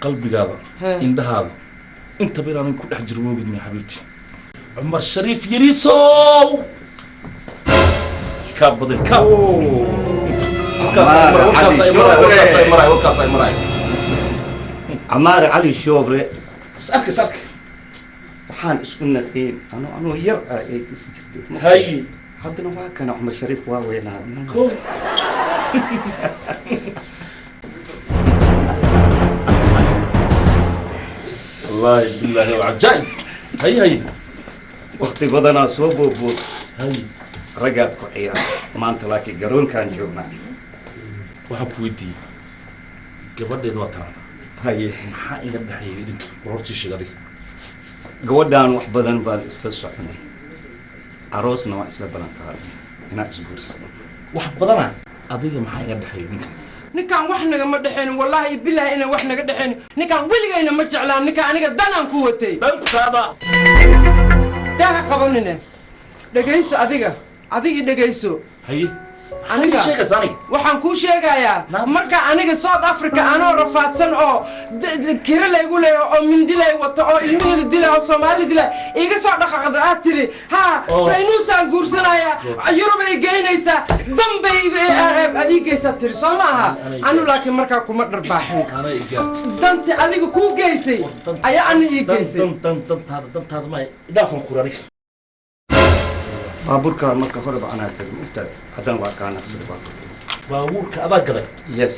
Qalbigaada, Hee. indhahaada, intaba inaanan ku dhex jiro moogid miya? Xabiibti, Cumar Shariif yariisow kaa baday kaa. Warkaas ay maraay, warkaas ay maraay. Camaare Cali Shoobre. Is arka, is arka. Waxaan isku naqiin anoo yar ah ay is jirtay. Hay. Haddana waa kana Cumar Shariif, waa weynaa. Kow. Wallaahi billaahi waa cajaa'ib. Hay hay. Waqti badanaa soo boobbood. Hay. Raggaad ku ciyaar maanta, laakiin garoonkaan joognaa. Waxaan ku weydiiyey, gabadheedu waa tanaan. Haye. Maxaa iga dhexeeya idinka? War hortii sheeg adiga. Gabadhaan wax badan baan isla soconay, aroosna waan isla balan qaaday inaan isguursano. Wax badana adiga, maxaa iga dhexeeya idinka? Ninkaan wax nagama dhexaynin, wallaahi bilaahi inaan wax naga dhexaynin. Ninkaan weligayna ma jeclaan, ninkaan aniga danaan ku watay. Dantaada. Daaha qabanine, dhegayso adiga, adigii dhegayso. Haye. Aniga sheegaysa aniga? Waxaan kuu sheegayaa, marka aniga South Africa anoo rafaadsan oo kira laygu leeyo oo mindi lay wato oo ilmihii la dilay oo Soomaali dilay iga soo dhaqaaqdo, aad tiri ha, faynuusaan guursanaya, Yurub ay geynaysaa, danbay ii geysaa tiri, soo ma aha? Anu laakiin markaa kuma dharbaaxin. Anaa i gaartay. Danti adiga kuu geysay ayaa ana ii geysay. Dan dan dantaada, dantaada ma idhaafan kur aniga. Baabuurkaan marka horeba anaa gaday, maogtahay? Haddana waa kaa naqsada baabuurka. Baabuurka adaa gaday? Yes.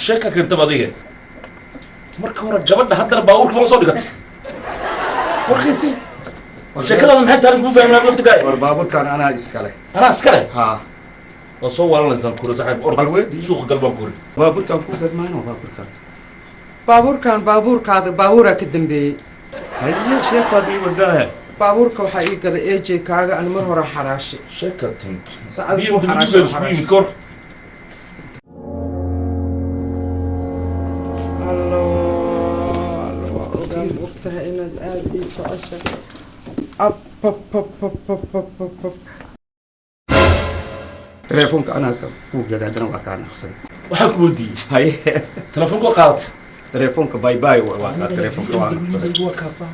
Sheeka keentaba adiga marka hore gabadha, haddana baabuurka ma la soo dhigatay warkaysi? Sheekadaada maxay tahay? Kuu fahmin laftigaa. War baabuurkaan anaa iskale. Anaa iskale. Haa. Waa soo waalanaysaan kuri saaxiib, orod suuqa gal baan kuri. Baabuurkaan ku gadmaano baabuurkaan. Baabuurkan baabuurkaada baabuuraa ka dambeeyey. Haye, sheekaad ii wadaahe. Baabuurka waxaa ii gaday AJ kaaga, ani mar hore xaraashay. Sheeka timid. Saacad Biyo ku BMW xaraashay, isku yimid kor. Allo, allo, waa ogaan, ogtahay inaad aada ii jeceshahay. Apapapapapapap. Telefoonka anaa kuu gaday, haddana waa kaa naqsaday. Waxaan ku weydiiyey, haye. Telefoonka waa qaadatay? Telefoonka bye bye, waa kaa telefoonka waa naqsaday. waa kaasaa.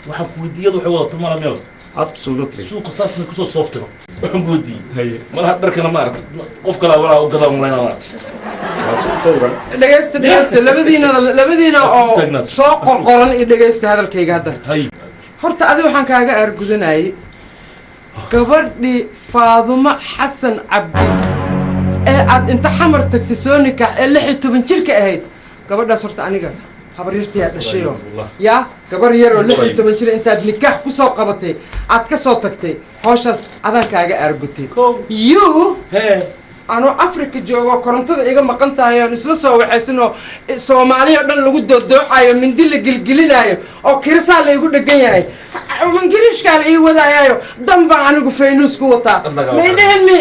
Waxaan ku weydiiyey, iyadu waxay wadato mala meel. Absolutely. Suuqa saas may kusoo sooftiro. Waxaan ku weydiiyey, haye, malaha dharkana ma aragta qof kalaa walaa u gadaa malayna ma aragta. Waa soo towran. Dhegaysta, dhegaysta labadiina, labadiina oo soo qorqoran iyo dhegaysta hadalkayga hadda. Hay. Horta adi waxaan kaaga aargudanayay Gabadhii Faadumo Xasan Cabdi ee aad inta Xamar tagtay soo nikaax ee 16 jirka ahayd, gabadhaas horta aniga habaryartayaa dhashayo. Yaa gabar yar oo 16 jir intaad nikaax ku soo qabatay aad ka soo tagtay, hawshaas adaan kaaga aargutay. You anoo Africa joogo, korontada iga maqan tahay, oon isla soo waxaysanoo Soomaaliya o dhan lagu doodooxayo, mindi la gelgelinaayo oo kirisaa la igu dhegan yahay, Ingiriishkaa la ii wadaayaayo, dan baan anigu faynuus ku wataa. May dhihin mi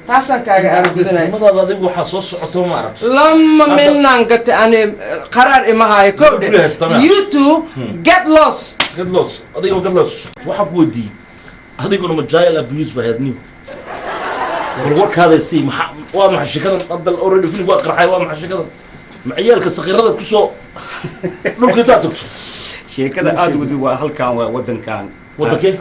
taasaan kaaga aargudanaya. Madaada adigu waxaa soo socoto ma aragto. Lama minaan gate ani qaraar imahaayo kowdhe. Guri haysta ma? You two get lost. Get lost, adiga get lost. Waxaan ku weydiiyey, adiguna ma child abuse ba ahayd nin? Bal warkaada sii, maxaa waa maxay shikadan hadda? Already film waa qarxay. Waa maxay shikadan? Ma ciyaalka sakiirada kusoo dhulka intaad tagto? Sheekada aada wadi waa halkan, waa wadankan. Wadankee?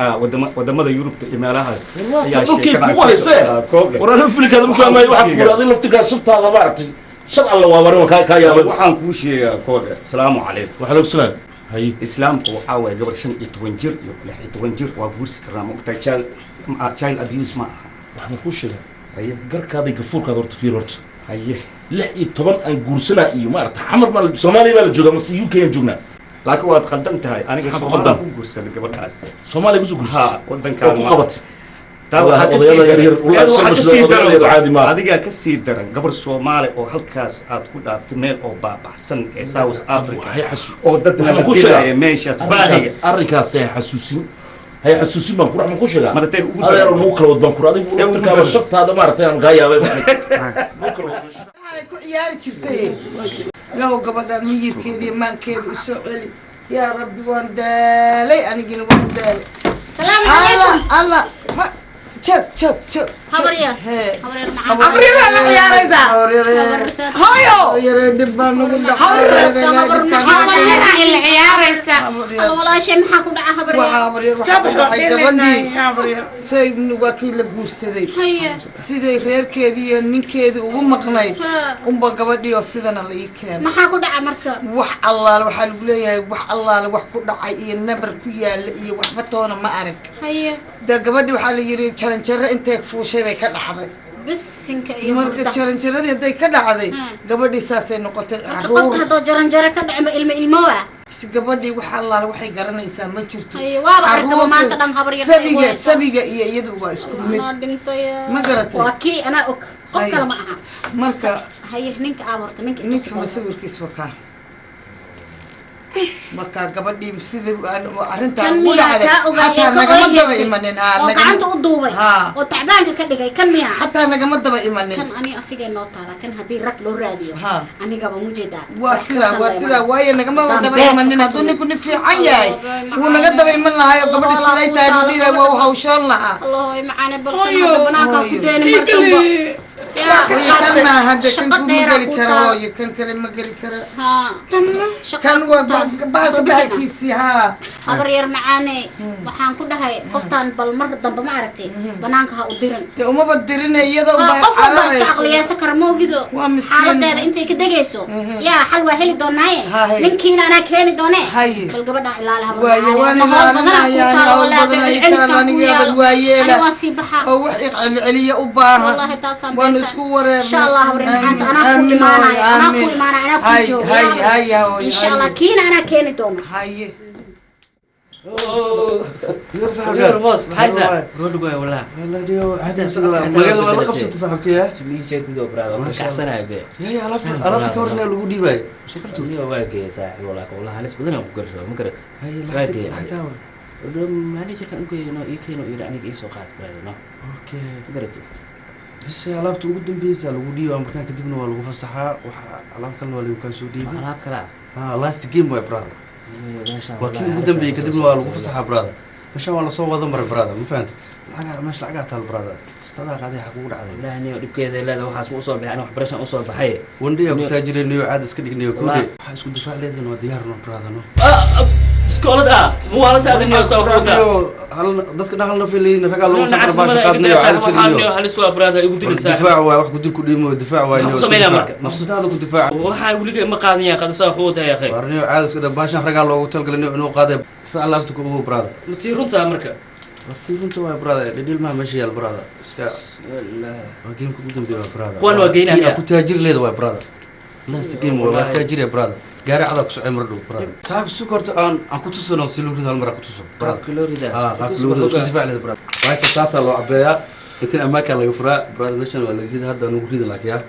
Wadamada Yurubta iyo meelahaas ayaa dhulkay sheekadan kugu haysee. Kooble. War anigu filikaada ma fahmayo. Waxaan ku yidhi adiga laftigaa shabtaada ma aragtay, shar alla waa warin kaa kaa yaabay. Waxaan kuu sheegaa koodhe, asalaamu calaykum. Waxalaykum salaam. Haye. Islaamka waxaa waaye gabar 15 jir iyo 16 jir waa guursi karnaa, ma ogtahay? Child abuse ma aha. Waxaan kuu sheegaa Haye. garkaada iyo gafuurkaada horta fiir horta. Haye. 16 aan guursanaa iyo maaragta Xamar baa Soomaaliya baa la joogaa mase UK aan joognaa? Laakiin waad khaldan tahay. Aniga Maxaad ku Soomaaliya khaldan? ku guursaday gabadhaas. Soomaaliya kusoo guursatay? Ha, wadankan. Oo ku qabatay? Taa Wallahi, waxaa ka sii odayada daran yaryar, wallahi, waxaa ka sii odayada daran yaryar caadi maaha. Adigaa ka sii daran, gabar Soomaali oo halkaas aad ku dhaaftay meel oo baabaxsan ee South Africa oo dadna Waxaan la ku sheegaa dilaya meeshaas baahiga. Arrinkaas hay xasuusin, hay xasuusin baan ku waxaan ku sheegaa. Maratay ugu daran. Adeer, nagu kala wad baan ku adigu Ee, ugu laftirkaaba daran. shabtaada maaragtay aan kaa yaabay. Waxaanay ku ciyaari jirtay. Lahu gabadhan miyirkeeda iyo maankeeda u soo celi, yaa Rabbi. Waan daalay, anigina waan daalay. Salaamu Alla. calaykum. Alla ma joog, joog, joog. Habar yar. Hee. Habar yar macaan. Habaryar la ciyaaraysaa. Hooyo. Habaryare, dhib baa nagu Habar dhacay. yar ciyaaraysa. Alla walaashay, maxaa ku dhaca habar Waxaa yar? habaryar, waxaa ku dhacay gabadhii say waa kii la guursaday. Haye. Siday reerkeedii iyo ninkeedii ugu maqnayd unba gabadhii oo sidana la ii keenay. Maxaa ku dhaca marka? Wax allaale waxaa lagu leeyahay, wax allaale wax ku dhacay iyo nabar ku yaala iyo waxba toona ma arag. Haye. De gabadhii waxaa la yidhi jaranjaro intay fuushay bay ka dhacday. Bisinka iyo Marka hurda. jaranjaradii hadday ka dhacday, gabadhii saasay noqotay. Marka qofka Caruur haddoo jaranjaro ka dhaco ma ilmo ilmowa? Gabadhii wax allaale waxay garanaysaa ma jirto. Haye, waaba arkaba maanta dhan habar yar. Sabiga, sabiga iyo iyadu waa isku mid. Anaa dhintay. Ma garatay? Waa kii anaa og, qof Haye. kale ma aha. Marka Haye, ninka aa horta ninka. Ninka masawirkiis wakaa, marka gabadhii sidii arrintaa Kan ugu miyaa dhacday kaa ogaayay xataa ka nagama daba ooyhaysay imanin, haa. Oo gacanta u duubay Haa. oo tacbaanka ka dhigay, kan miyaa? Xataa nagama daba imanin. Kan ani asigay noo taala. Kan haddii rag loo raadiyo anigaba mujeedaa. Waa sidaa, waa sidaa, waayo nagama daba imanin. Hadduu ninku nin fiican yahay wuu naga daba iman lahaa oo gabadhi siday tahay buu dhihi lahaa, waa u hawshoon lahaa. Allahoy macaane, balkan hadda banaankaa ku deeni mar damba. Hooyo, kan maa hadda kan Shaqo kuma dheeraa geli ku karo. taal. Hooyo, kan kale ma geli karo. Shaqa Kan ku waa taal. bahalka Soo bixina. bahalkiisii, haa. Habar yar macaane, waxaan ku dhahay qoftaan bal mar dambe ma aragtay banaanka ha u dirin. Dee umaba dirina, iyadoo Waa baa qof walba iska cararaysa. aqliyeysan kara ma ogido. Waa miskiin. Xaaladeeda intay ka degayso yaa xal waa heli doonaaye. Haye. Ninkiina anaa keeni doonee. Haye. Bal gabadhaan ilaali, habar Waaye macaane. waan Hadda hawl badanaa kuu ilaalinayaa taalo, hawl wallaahi badan ay celceliskaan taal kuu aniga yaalo. abad waayeela Ani waa sii baxaa. oo wax celceliya u baahan. Wallaahi taasaan Waanu beenta. isku wareernay. Insha Allah, habar macaanta, anaa kuu Aamin, imaanaya, anaa kuu aamin. imaanaya, anaa kuu Hay, jooga. hay, hay, hooyo, Insha Allah, hay. kiina anaa keeni doono. Haye. Yar boss, maxay saa? Road way wallah. Magaalada waa la qabsatay saaxiibkay. Jeedido brother, waan kacsanahay be. Ya alaabta, alaabta ka horna lagu dhiibayo soo kala tuurtay. Niyo waa geeyay saaxiib, wallah wallah halis badan aan ku garso, ma garat. Waa geeyay. Lacagta hore. Wuxuu managerkan u geeyay, no ii keeno ii aniga ii soo qaad brother, no. Okay. Ma garat. Bas alaabta ugu dambeysa lagu dhiibaa, markaa kadibna waa lagu fasaxaa. Waxa alaab kalena waa lagu kaa soo dhiibay. Alaab kale ah? Ha, last game waay brother, waa kii ugu dambeeyey, kadibna waa lagu fasaxaa brother. Meeshaan waa lasoo wada maray brother, ma fahantay? Lacagaa meesha lacagaa taal brother, kastadaa qaaday, xaq ugu dhacday. Wallaahi niyo dhibkeeda leedahay, waxaas ma usoo baxay, aniga waxbarashaan usoo baxay. Wandhiya ku taajireen niyo, caad iska dhignayo kowdhe. Wallaahi. Waxaa isku difaac leedahin, waa diyaar no brother no. Iskoolad ah, muwaalata adin soo kuta. Dadka dhan hal naf ay leeyihiin, ragaa loogu tabar baasha qaadnayo, caad iska dhignayo. Halis waa brother, igu dilin saaxiib. Difaac waa wax ku dil ku dhiimo, difaac waa Maxaa ku sameynaa marka? Nafsadaada ku difaac. Waxaan weliga ma qaadan yaa qadasa wuxuu wadaa yaa khayr. Warniyo caad iska dhig, baashan ragaa loogu talagalay niyo inuu qaaday, difaac laabta ku ogow brother. Ma tii runtaa marka? Warti runta waa, brother, dhidhil maa meesha yaal, brother. Iska waa gameka ugu dambeeya waa, brother. Kuwan waa geynaa Kii miya? aad ku taajir leeda waa, brother. Last game waa. Wallahi. Taajir ya, brother. Gaari cadaa ku socay mar dhow, brother. Saaxib, si horta aan ku tusano si loo rido, hal mar aan ku tuso, brother. Qaabka loo ridaa? Ah, qaabka Tus loo rido, isku waxoogaa. difaac leeda, brother. Baasha saasaa loo cabeeyaa, intan ammaankaa laga furaa, brother. Meeshan waa laga rida, hadda nagu rida, laakiin yaa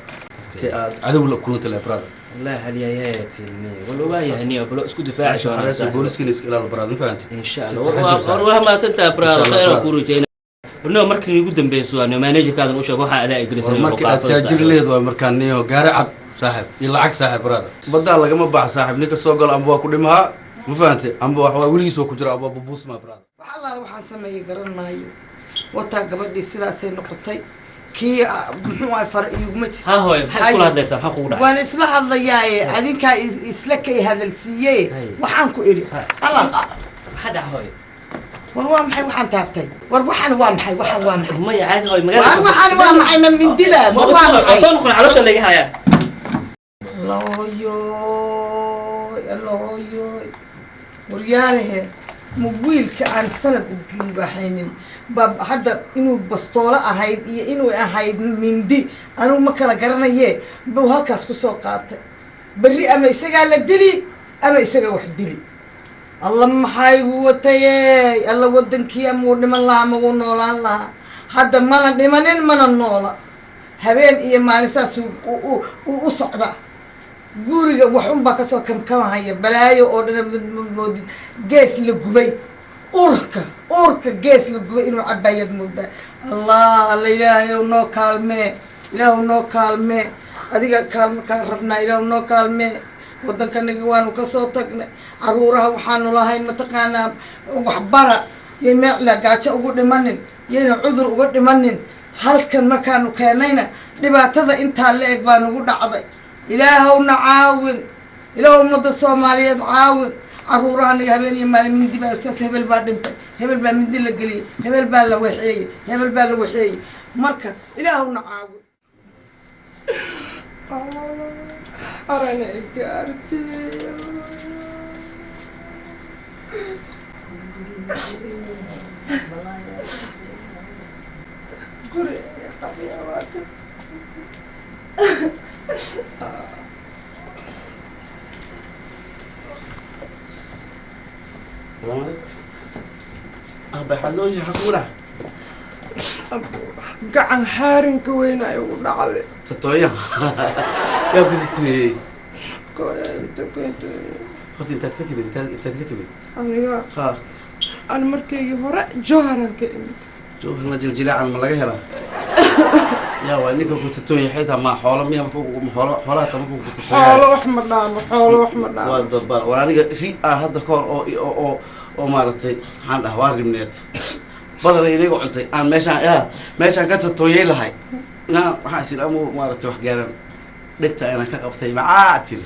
kee aad cadow la kulanta le, brother. Wallahi halyayayaa tilmi wal waa yahay, balo isku difaaci doonaa, saaxiib. Booliskina iska ilaalo, brother, ma fahanti? Insha Allah. War waa mahadsantahay, brother. Khayr aan kuu rajeynaa. No, markii ugu dambeysay waa no managerkaadan u sheeg waxaa adaa igelisan. War markii aad taajir leed waa markaan niyo gaari cad, saaxib, iyo lacag, saaxib, brother. Badaa lagama baxa, saaxib. Ninka soo galo amba waa ku dhimahaa, ma fahante? Amba wax waa weligiis waa ku jira, amba waa bubuusmaa, brother. Wax allaala waxaan sameeyey garan maayo. Wataa gabadhii sidaasay noqotay. Kii muxuu ahay, far iiguma jir. Ha hooyo, maxaa iskula hadlaysaa? Maxaa kugu dhacay? Waan isla hadlayaaye, adinkaa isla kay hadalsiiye. Waxaan ku idhi alla Maxaa dhaca, hooyo? War waa maxay waxaan taabtay? War waxaan waa maxay? Waxaan waa maxay? Maya, caadi hooyo. War waxaan waa maxay? Ma mindida? War waa maxay? Soo noqon, caloosha laga hayaa. Allooyoy, allooyoy, waryaalahe, ma wiilka aan sanad waxaynin ba hadda inuu bastoolo ahayd iyo inuu ahayd mindi, anugu ma kala garanaye, buu halkaas kusoo qaatay. Berri ama isagaa la dili ama isagaa wax dili. Alla, maxaa igu wataye? Alla, wadankii ama wuu dhiman lahaa ama wuu noolaan lahaa. Hadda mana dhimanin mana noola. Habeen iyo maalin saas u socda. Guriga waxun baa kasoo kamkamahaya, balaayo oo dhan. Moodid gees la gubay, uurka gees la gubay inuu cabaayad moodaa. Allah, alla, ilaahayow noo kaalmee, ilaahu noo kaalmee, adiga kaalme kaa rabnaa, ilaahu noo kaalmee. Waddankanagi waanu kasoo tagnay. Caruuraha waxaanu lahayn mataqaanaa waxbara, yay meecla gaajo ugu dhimanin, yayna cudur uga dhimanin. Halkan markaanu keenayna dhibaatada intaa la eg baa nagu dhacday. Ilaahowna caawin, ilaah ummadda Soomaaliyeed caawin. Caruurahan iyo habeen iyo maalin mindi baa saas. Hebel baa dhintay, hebel baa mindi la geliyey, hebel baa la waxeeyey, hebel baa la waxeeyey. Marka ilaahowna caawin. Arana gaartay. Guri qabya waa ka. Salaamu calaykum. Aba xalooyi xakuula. Gacan xaarinka weyn ay ugu dhacday. Tatooya yaa ku tatooyey? Horta intaad ka timid, intaad ka timid? Aniga? Ha. An markaygii hore Jowharan ka imid. Jowharna jiljilaacan ma laga helaa? Yaa waay ninka ku tatooyay? Xitaa ma xoolo miya? Markuu xoolo, xoolaha kama ku tatooyay? Xoolo wax ma dhaamo, xoolo wax ma dhaamo. Waa dabaal. War aniga ri ah hadda ka hor oo maaragtay, maxaan dhaha, waa ribneed badana inaga cuntay. Aan meeshaan yaa meeshaan ka tatooyay lahay inaa waxaan is idhi amu maaragtay wax gaaran dhegta inaan ka qabtay macaa tiri.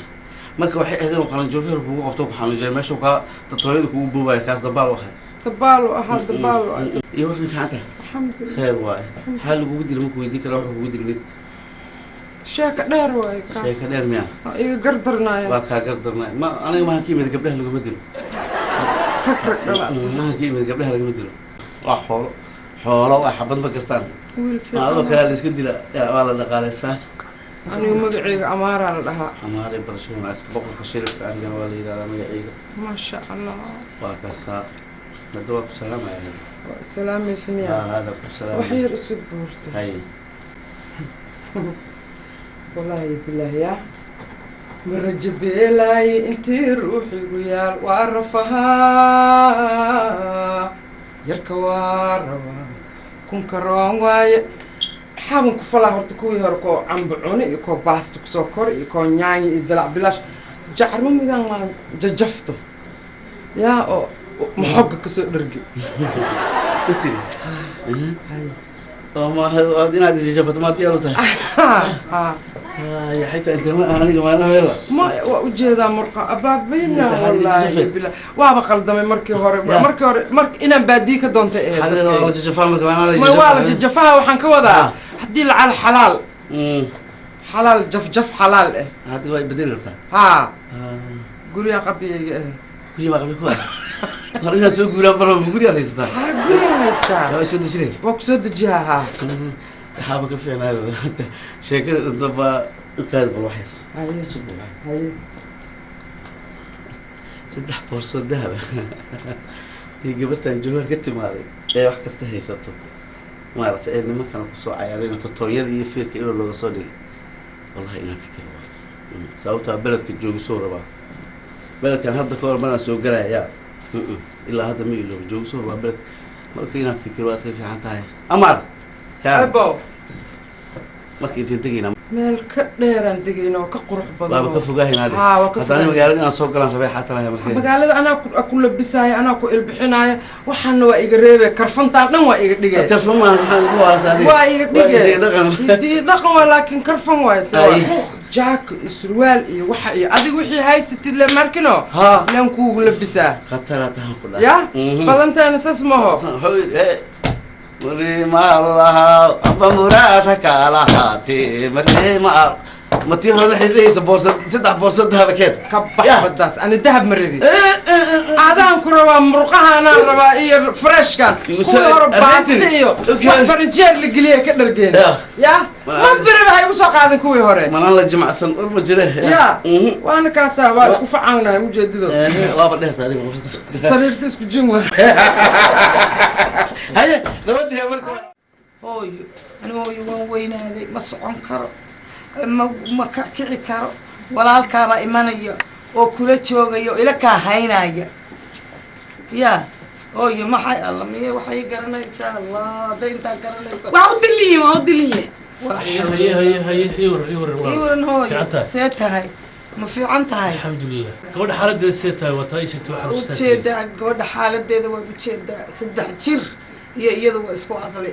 Marka waxay ahayd inuu qalanjoofeer kugu qabto, ku xanuunjiyo meeshuu kaa tatooyada kugu buubayo. Kaas dabaal wahay. Dabaal u ahaa, dabaal u ahaa. Iyo warkan fiican tahay? Alxamdulilah. Kheer waaye. Maxaa lagugu dili? Maku weydiin kara wuxuu kugu dili mid? Sheeka dheer waaye kaas. Sheeka dheer miya? Waa iga gardarnaaya. Waa kaa gardarnay. Ma aniga maxaan ka yimid? Gabdhaha laguma dilo. Rag rag dhala. Maxaan ka yimid? Gabdhaha laguma dilo. Waa xoolo, xoolo waa xabad, ma gartaan? Wiil Ma adoo fiican. kalea la iska dila? Yaa, waa la dhaqaaleystaa. Aniga magacayga Amaaraa la dhahaa. Amaare, barasho wanaagsan, boqorka shiribka. Anigana waa la yidhahdaa magacayga. Maasha Allah. Waa kaasaa. Hadda waa ku salaamaya. Waa salaamaysa miya? Hada ku salaamaya. Wax yar isu buurta. Hay. Wallaahi bilaahi yaa ma rajo beelaaye, intii ruuxigu yaal waa rafahaa, yarka waa rabaa, kunka roon waaye. Maxaaban ku falaa horta? Kuwii hore koo cambo cune iyo koo baasta kusoo kor iyo koo nyaanya iyo dalac bilaash jacarmamigan maan jajafto yaa oo maxoga kasoo dhargi. U tiri oo ma inaad isjafato maa diyaar u tahay? Haya, xitaa intee ma aniga maalin Ma waa ujeedaa murqa abaabayna. Inta Wallaahi xariir. Bilaa waaba qaldamay markii hore. Ya. Markii hore mark inaan baadiye ka doontay ahayd. Xadreeda waa la jajafaa marka maanaa la Ma waa la jajafaa. jajafaha. Waxaan ka wadaa haddii lacal xalaal xalaal jafjaf xalaal eh. Hadda waa bedeli rabtaa? Haa, guryaha qabiyayga ah. Gurya baa qabi ku ah. Hor inaad soo guuraa baro, guryaad haysataa? Haa, Gurigaan haystaa. Waa soo dejinay. Waa ku soo dejiyaa haa. Waxaaba ka fiicnaa sheekada dhinto baa u kaadi bal wax yar. Haye. Haye. 3 boorso dahab iyo gabartan jawhar ka timaaday ee wax kasta haysato maaragtay ee nimankana kusoo cayaarayna totoonyada iyo fiirka inuu looga soo dhigay wallahi inaan fikir waa sababtaa beledka joogisoo rabaa beledkan hadda ka hor maraan soo galayaa ilaa hadda ma iloobo joogisoo rabaa beled marka inaan fikir waa iska fiican tahay amaar Abo. Marka inteen degaynaa Meel ka dheeraan degayna oo ka qurux badan. Waaba ka fogahaynaa dhe. Haa, waa ka haddana fogahay. Magaalada inaan soo galaan rabay xataa lahay markee Magaalada anaa ku labisaaya, anaa ku ilbixinaaya, waxaana waa iga reebay, karfantaan dhan waa iga dhigay. Karfan maaha, maxaa lagu waalataa adiga? Waa iga dhigay. Waa iga dhaqan. Hiddi dhaqan waa, laakiin karfan waay se. Ay. Jaako iyo surwaal iyo waxa iyo adiga wixii haysatid le markino. Leen kuugu labisaa. Khataraa tahan ku dhahay. Ya? Ballantaana saas maho. Marimaalaha amba muraadha kaalahaatee marima ma tii hore la xidhiidhaysa boorsa 3 boorso dahaba keen. Ka bax baddaas, ani dahab ma rabi. Adaan ku rabaa, murqahaanaan rabaa iyo freshkan. Kuwii hore baaste iyo wax farinjeer la geliye ka dhargeen. Ya? Ma beriba ha igu soo qaadin kuwii hore. Manaan la jimacsan ur ma jire. Ya? Waana kaasaa, waa isku facaanahay ujeedido. Waaba dheerta adiga. Sariirta isku jin waa. Haye, nabadii marka. Hooyo, anigu hooyo waan weynaaday, ma socon karo, ma kici karo. Walaalkaabaa imanaya oo kula joogaya oo ila kaa haynaya. Ya hooyo, maxay alla miye waxay garanaysaa Allah hadday intaa garanayso. Waa u diliye, waa u diliye. Haye haye haye, iwar iwar. Ii waran hooyo, see tahay? Ma fiican tahay? Alxamdulilah. Gabadha xaaladeeda see tahay? Waa taa ii sheegtay waxaa xasuustaa. Ujeedaa gabadha xaaladeeda, waad ujeedaa, 3 jir iyo iyada waa isku aqli.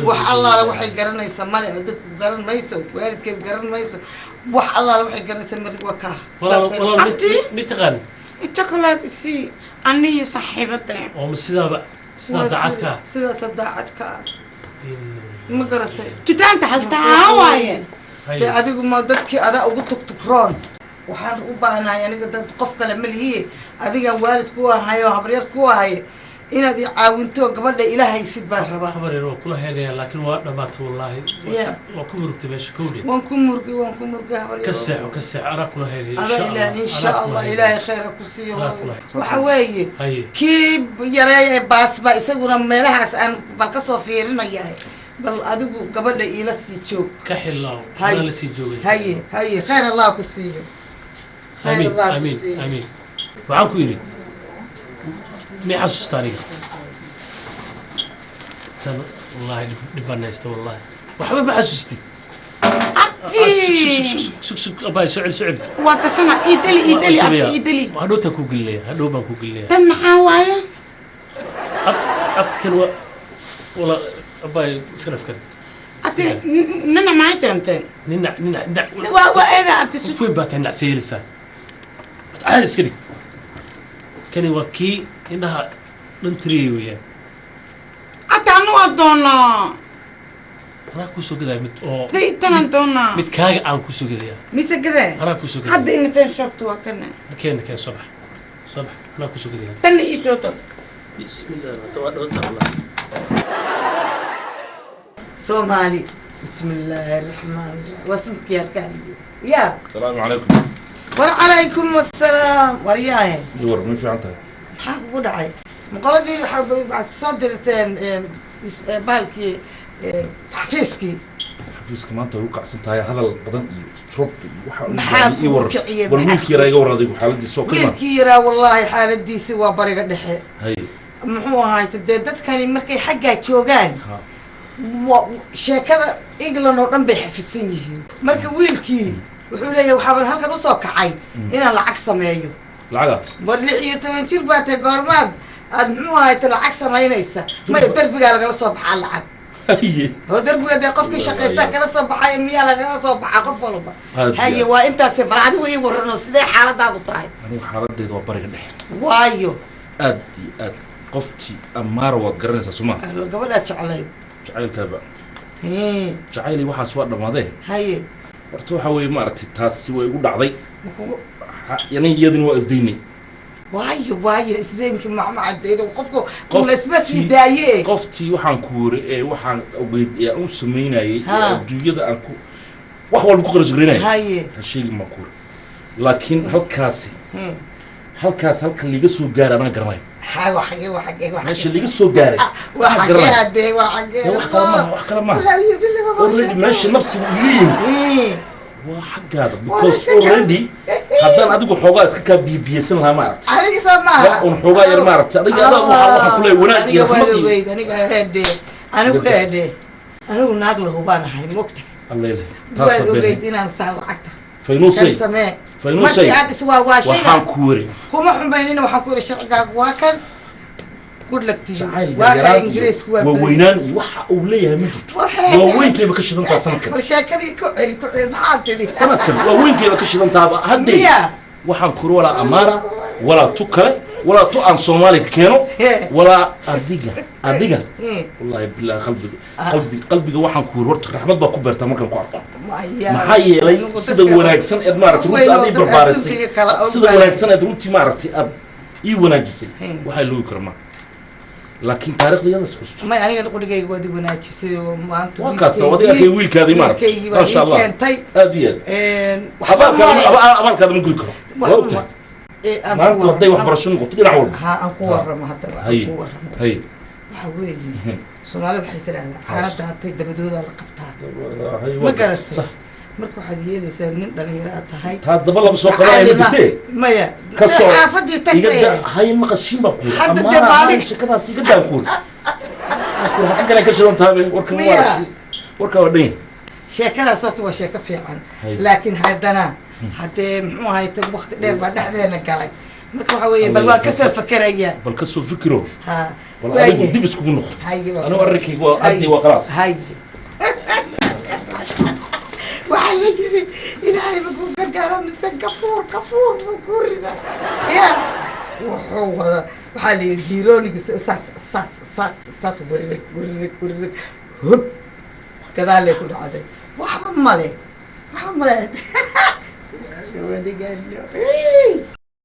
Wax allaala waxay garanaysaa male, dadku garan mayso, waalidkeed garan mayso, wax allaala waxay garanaysaa mar waa kaa. Walaal mid taqaan. Chocolate si aniyo saaxiibada. Oo ma sidaaba sidaa daacadka ah? Sidaasa daacadka ah, ma garatay? Tutaanta haltaa waaye. Dee adigu ma dadkii adaa ugu tugtugroon. Waxaan u baahnahay aniga dad qof kale ma lihiye, adigaan waalid ku ahay oo habaryar ku ahay, inaad i caawinto gabadha ila haysid baan rabaa. Habar yar waa kula heenaya, laakiin waa dhamaatay wallaahi. Waa ku murugtay meesha kowdhe. Waan ku murgay, waan ku murgay habaryar. Ka seexo, ka seexo, anaa kula heenaya. Adaa ilaah, insha Allah ilaahay khayr ha ku siiyo. Waxa weeye Haye. Kii yareeya ee baas baa isaguna meelahaas aan bal kasoo fiirinayahay. Bal adigu gabadha iila sii joog. Ka xilaaw. Haye. Anaa la sii joogay. Haye haye, khayr Allah ku siiyo, khayr Amiin. Allah ku Amiin. siiyo. Amiin. Waxaan ku yidhi, mi xasuusta aniga tan? Wallaahi dhib baan haysta, wallaahi waxba ma xasuustid. Sug sug abay, soo celi, soo celi. Waa gasana, ii dali, ii dali abti, ii dali. Hadhowtaan kuu gelinaya, hadhow baan kuu gelinaya. Tan maxaa waaye? Abti kan waa wala abay, iska dhafkan. Abti nina maxay keentay? Ninac ninac ninac. Waa eeda abti. Qof weyn baa tahay, nacsa yeelaysaa. Horta caadi iska dhig. Kani waa kii indhaha dhan tiriyay weeyaan. Abti anu waa doonaa. Anaa kuusoo gadaya mid oo Tanaan doonaa. Mid kaaga aan kuusoo gadaya. Mise gadee? Anaa kuusoo gadaya. Hadda inateen shoobta waa kana. Keen keen, soo bax soo bax, anaa kuusoo gadaya. Tanna ii soo dog. Bismillah, waa dhawata wallahi. Soomaali, bismi illaahi raxmaan raxiim, waa suudkii harkaaniye ya. Asalaamu calaykum. Wacalaykum assalaam, waryaahe. Ii war, ma fiican tahay? Maxaa kugu dhacay? Maqoladii waxaad soo dirteen bahalkii xafiiskii. Xafiiska maanta way u kacsan tahay, hadal badan iyo stroke iyo waxa uu Maxaa yahay. Ii war. kugu kiciyey? War wiilkii yaraa iga war, adigu xaaladiisa oo kama Wiilkii yaraa wallaahi xaaladiisi waa bariga dhexe. Haye. Muxuu ahaay, dee dadkani markay xaggaa joogaan sheekada England oo dhan bay xafidsan yihiin. Marka wiilkii wuxuu leeyahay waxaaban halkan usoo kacay inaan lacag sameeyo. Lacaga? War 16 jir baa tahay, goormaad aad muxuu ahayta lacag samaynaysa? Maya, derbigaa lagala soo baxaa lacag. Haye. Oo derbiga dee qofkii shaqaystaa kala soo baxay, miyaa lagala soo baxaa qof walba? Aad iyo Haye. aad. Waa intaasi. Bal adigu ii warano, sidee xaaladaadu tahay? Anigu xaaladeyda waa bariga dhexe. Waayo? Aad iyo aad. Qoftii amaara waad garanaysaa suma? Gabadhaad jeclayd. Jacaylkaaba. Hee. Jacayli waxaas waa dhammaadee. Haye. Horta waxaa weeye, maaragtay, taasi way igu dhacday. Makugu Yani iyadina waa isdaynay. Waayo, waayo, isdeenkii macmacadeyna qofku laysma sii daaye. Qoftii waxaan ku wiri ee waxaan ogeyd ee aan u samaynayay ee adduunyada aan ku wax walba ku qarash garaynayay. Ha sheegin baan ku wiri, laakiin halkaasi halkaas halka liiga soo gaaray anaa garanayo. Ha, waa xagee, waa xagee, waa Meesha xagee? liiga soo gaaray Waa anaa xagee? garanayo. Hadee waa xagee? Dee wax kale maaha, wax kale maaha. Wallaahi, billahi, waa Already sheeko. meesha nafsigu iga yimid waa xaggaada, because already haddaan adigu xoogaa iska kaa biyobiyeysan lahaa, maaragtay, Aniga soo maaha. wax un xoogaa yar, maaragtay, adiga adaa waxaan ku leeyahay wanaag iyo Aniga waad raxmad iyo ogeyd, aniga hedhe, anigu hedhe, anigu naag lahu baan ahay, mogta. Alleele Waad taasa ogeyd been. inaan saa lacagta Faynuusay, kan samee. Faynuusay, Markii aad iswaalwaashayna waxaan ku wiri kuma xumaynina, waxaan ku yidhi sharcigaagu waa kan, good luck to you. Jacayl Waa kaa yaryaraan iyo Ingiriisku waa waaweynaan iyo waxa uu leeyahay ma jirto. War Waaweynkeeba ka shidantaa sanadkan. Bal sheekadii ku celi, ku celi, maxaa tidhi? Sanadkan waaweynkeeba ka shidantaaba haddee. Miya? Waxaan kuri walaa amaara, walaa tu kale, walaa tu aan Soomaaliya ka keeno, walaa adiga, adiga. Wallaahi billahi, qalbiga, qalbiga waxaan ku yiri horta raxmad baa ku beertaa markaan ku arko. Maya. Maxaa yeelay Anigu sida dadka- wanaagsan eed maaragtay qof runtii weyn aad oo ii dad barbaarisay, adduunka kala og sida baa- wanaagsan eed runtii maaragtay aad ii wanaajisay, waxaa loogi kara ma, laakiin taariikhda iyada is xusto. May, aniga qudhigayga waad i wanaajisay oo maanta Waa kaas adiga kay wiilkaadii maaragtay. Wiilkaygii baad Maasha ii Allah, keentay. aad iyo aad. Waxba Abaalkaada male. Abaalkaada ma gudi karo, waa Waxba ogtahay. Aan ku Maanta hadday warramo. waxbarasho noqoto dhinac walba. Ha, aan ku warramo haddaba, aan ku warramo. Haye. Waxa weeye, Soomaalida waxay tidhaahdaa xaaladda hatay dabadoodaa la qabtaa. Haye, Ma waa garatay? Sax. Marka waxaad yeelaysaa nin dhalinyaro aad tahay. Taas daba lama soo qabanaya, ma Jacayl jirtee. Maya. Ka soo Xaafadii iga tagtay. da haye, maqashiin baa kuuri. Hadda dee Amaana maalin- shakadaas iga daan kuuri. Xaggan ka shidan tahay warkan. Miya? Waa warkaa waa dhan yahay. Sheekadaas horta waa sheeko fiican. Haye. Laakiin haddana haddee muxuu ahay, waqti dheer baa dhexdeena galay. Marka waxa weeye, bal waan kasoo fakerayaa. Bal kasoo fikiro. Ha. Bal Waayahay. adigu dib iskugu noqo. Haye, waa Anigu arrinkayga waa Haye. addi, waa khalaas. Haye, waxaa la yiri Ilaahay ma kuu gargaara mise kafuur, kafuur buu kuu rida ya wuxuu wada. Waxaa la yiri hiirooniga saas saas saas saas, warirag warirag warirag, hub, gadaalay ku dhacday. Waxba male, waxba male. Wadigaano.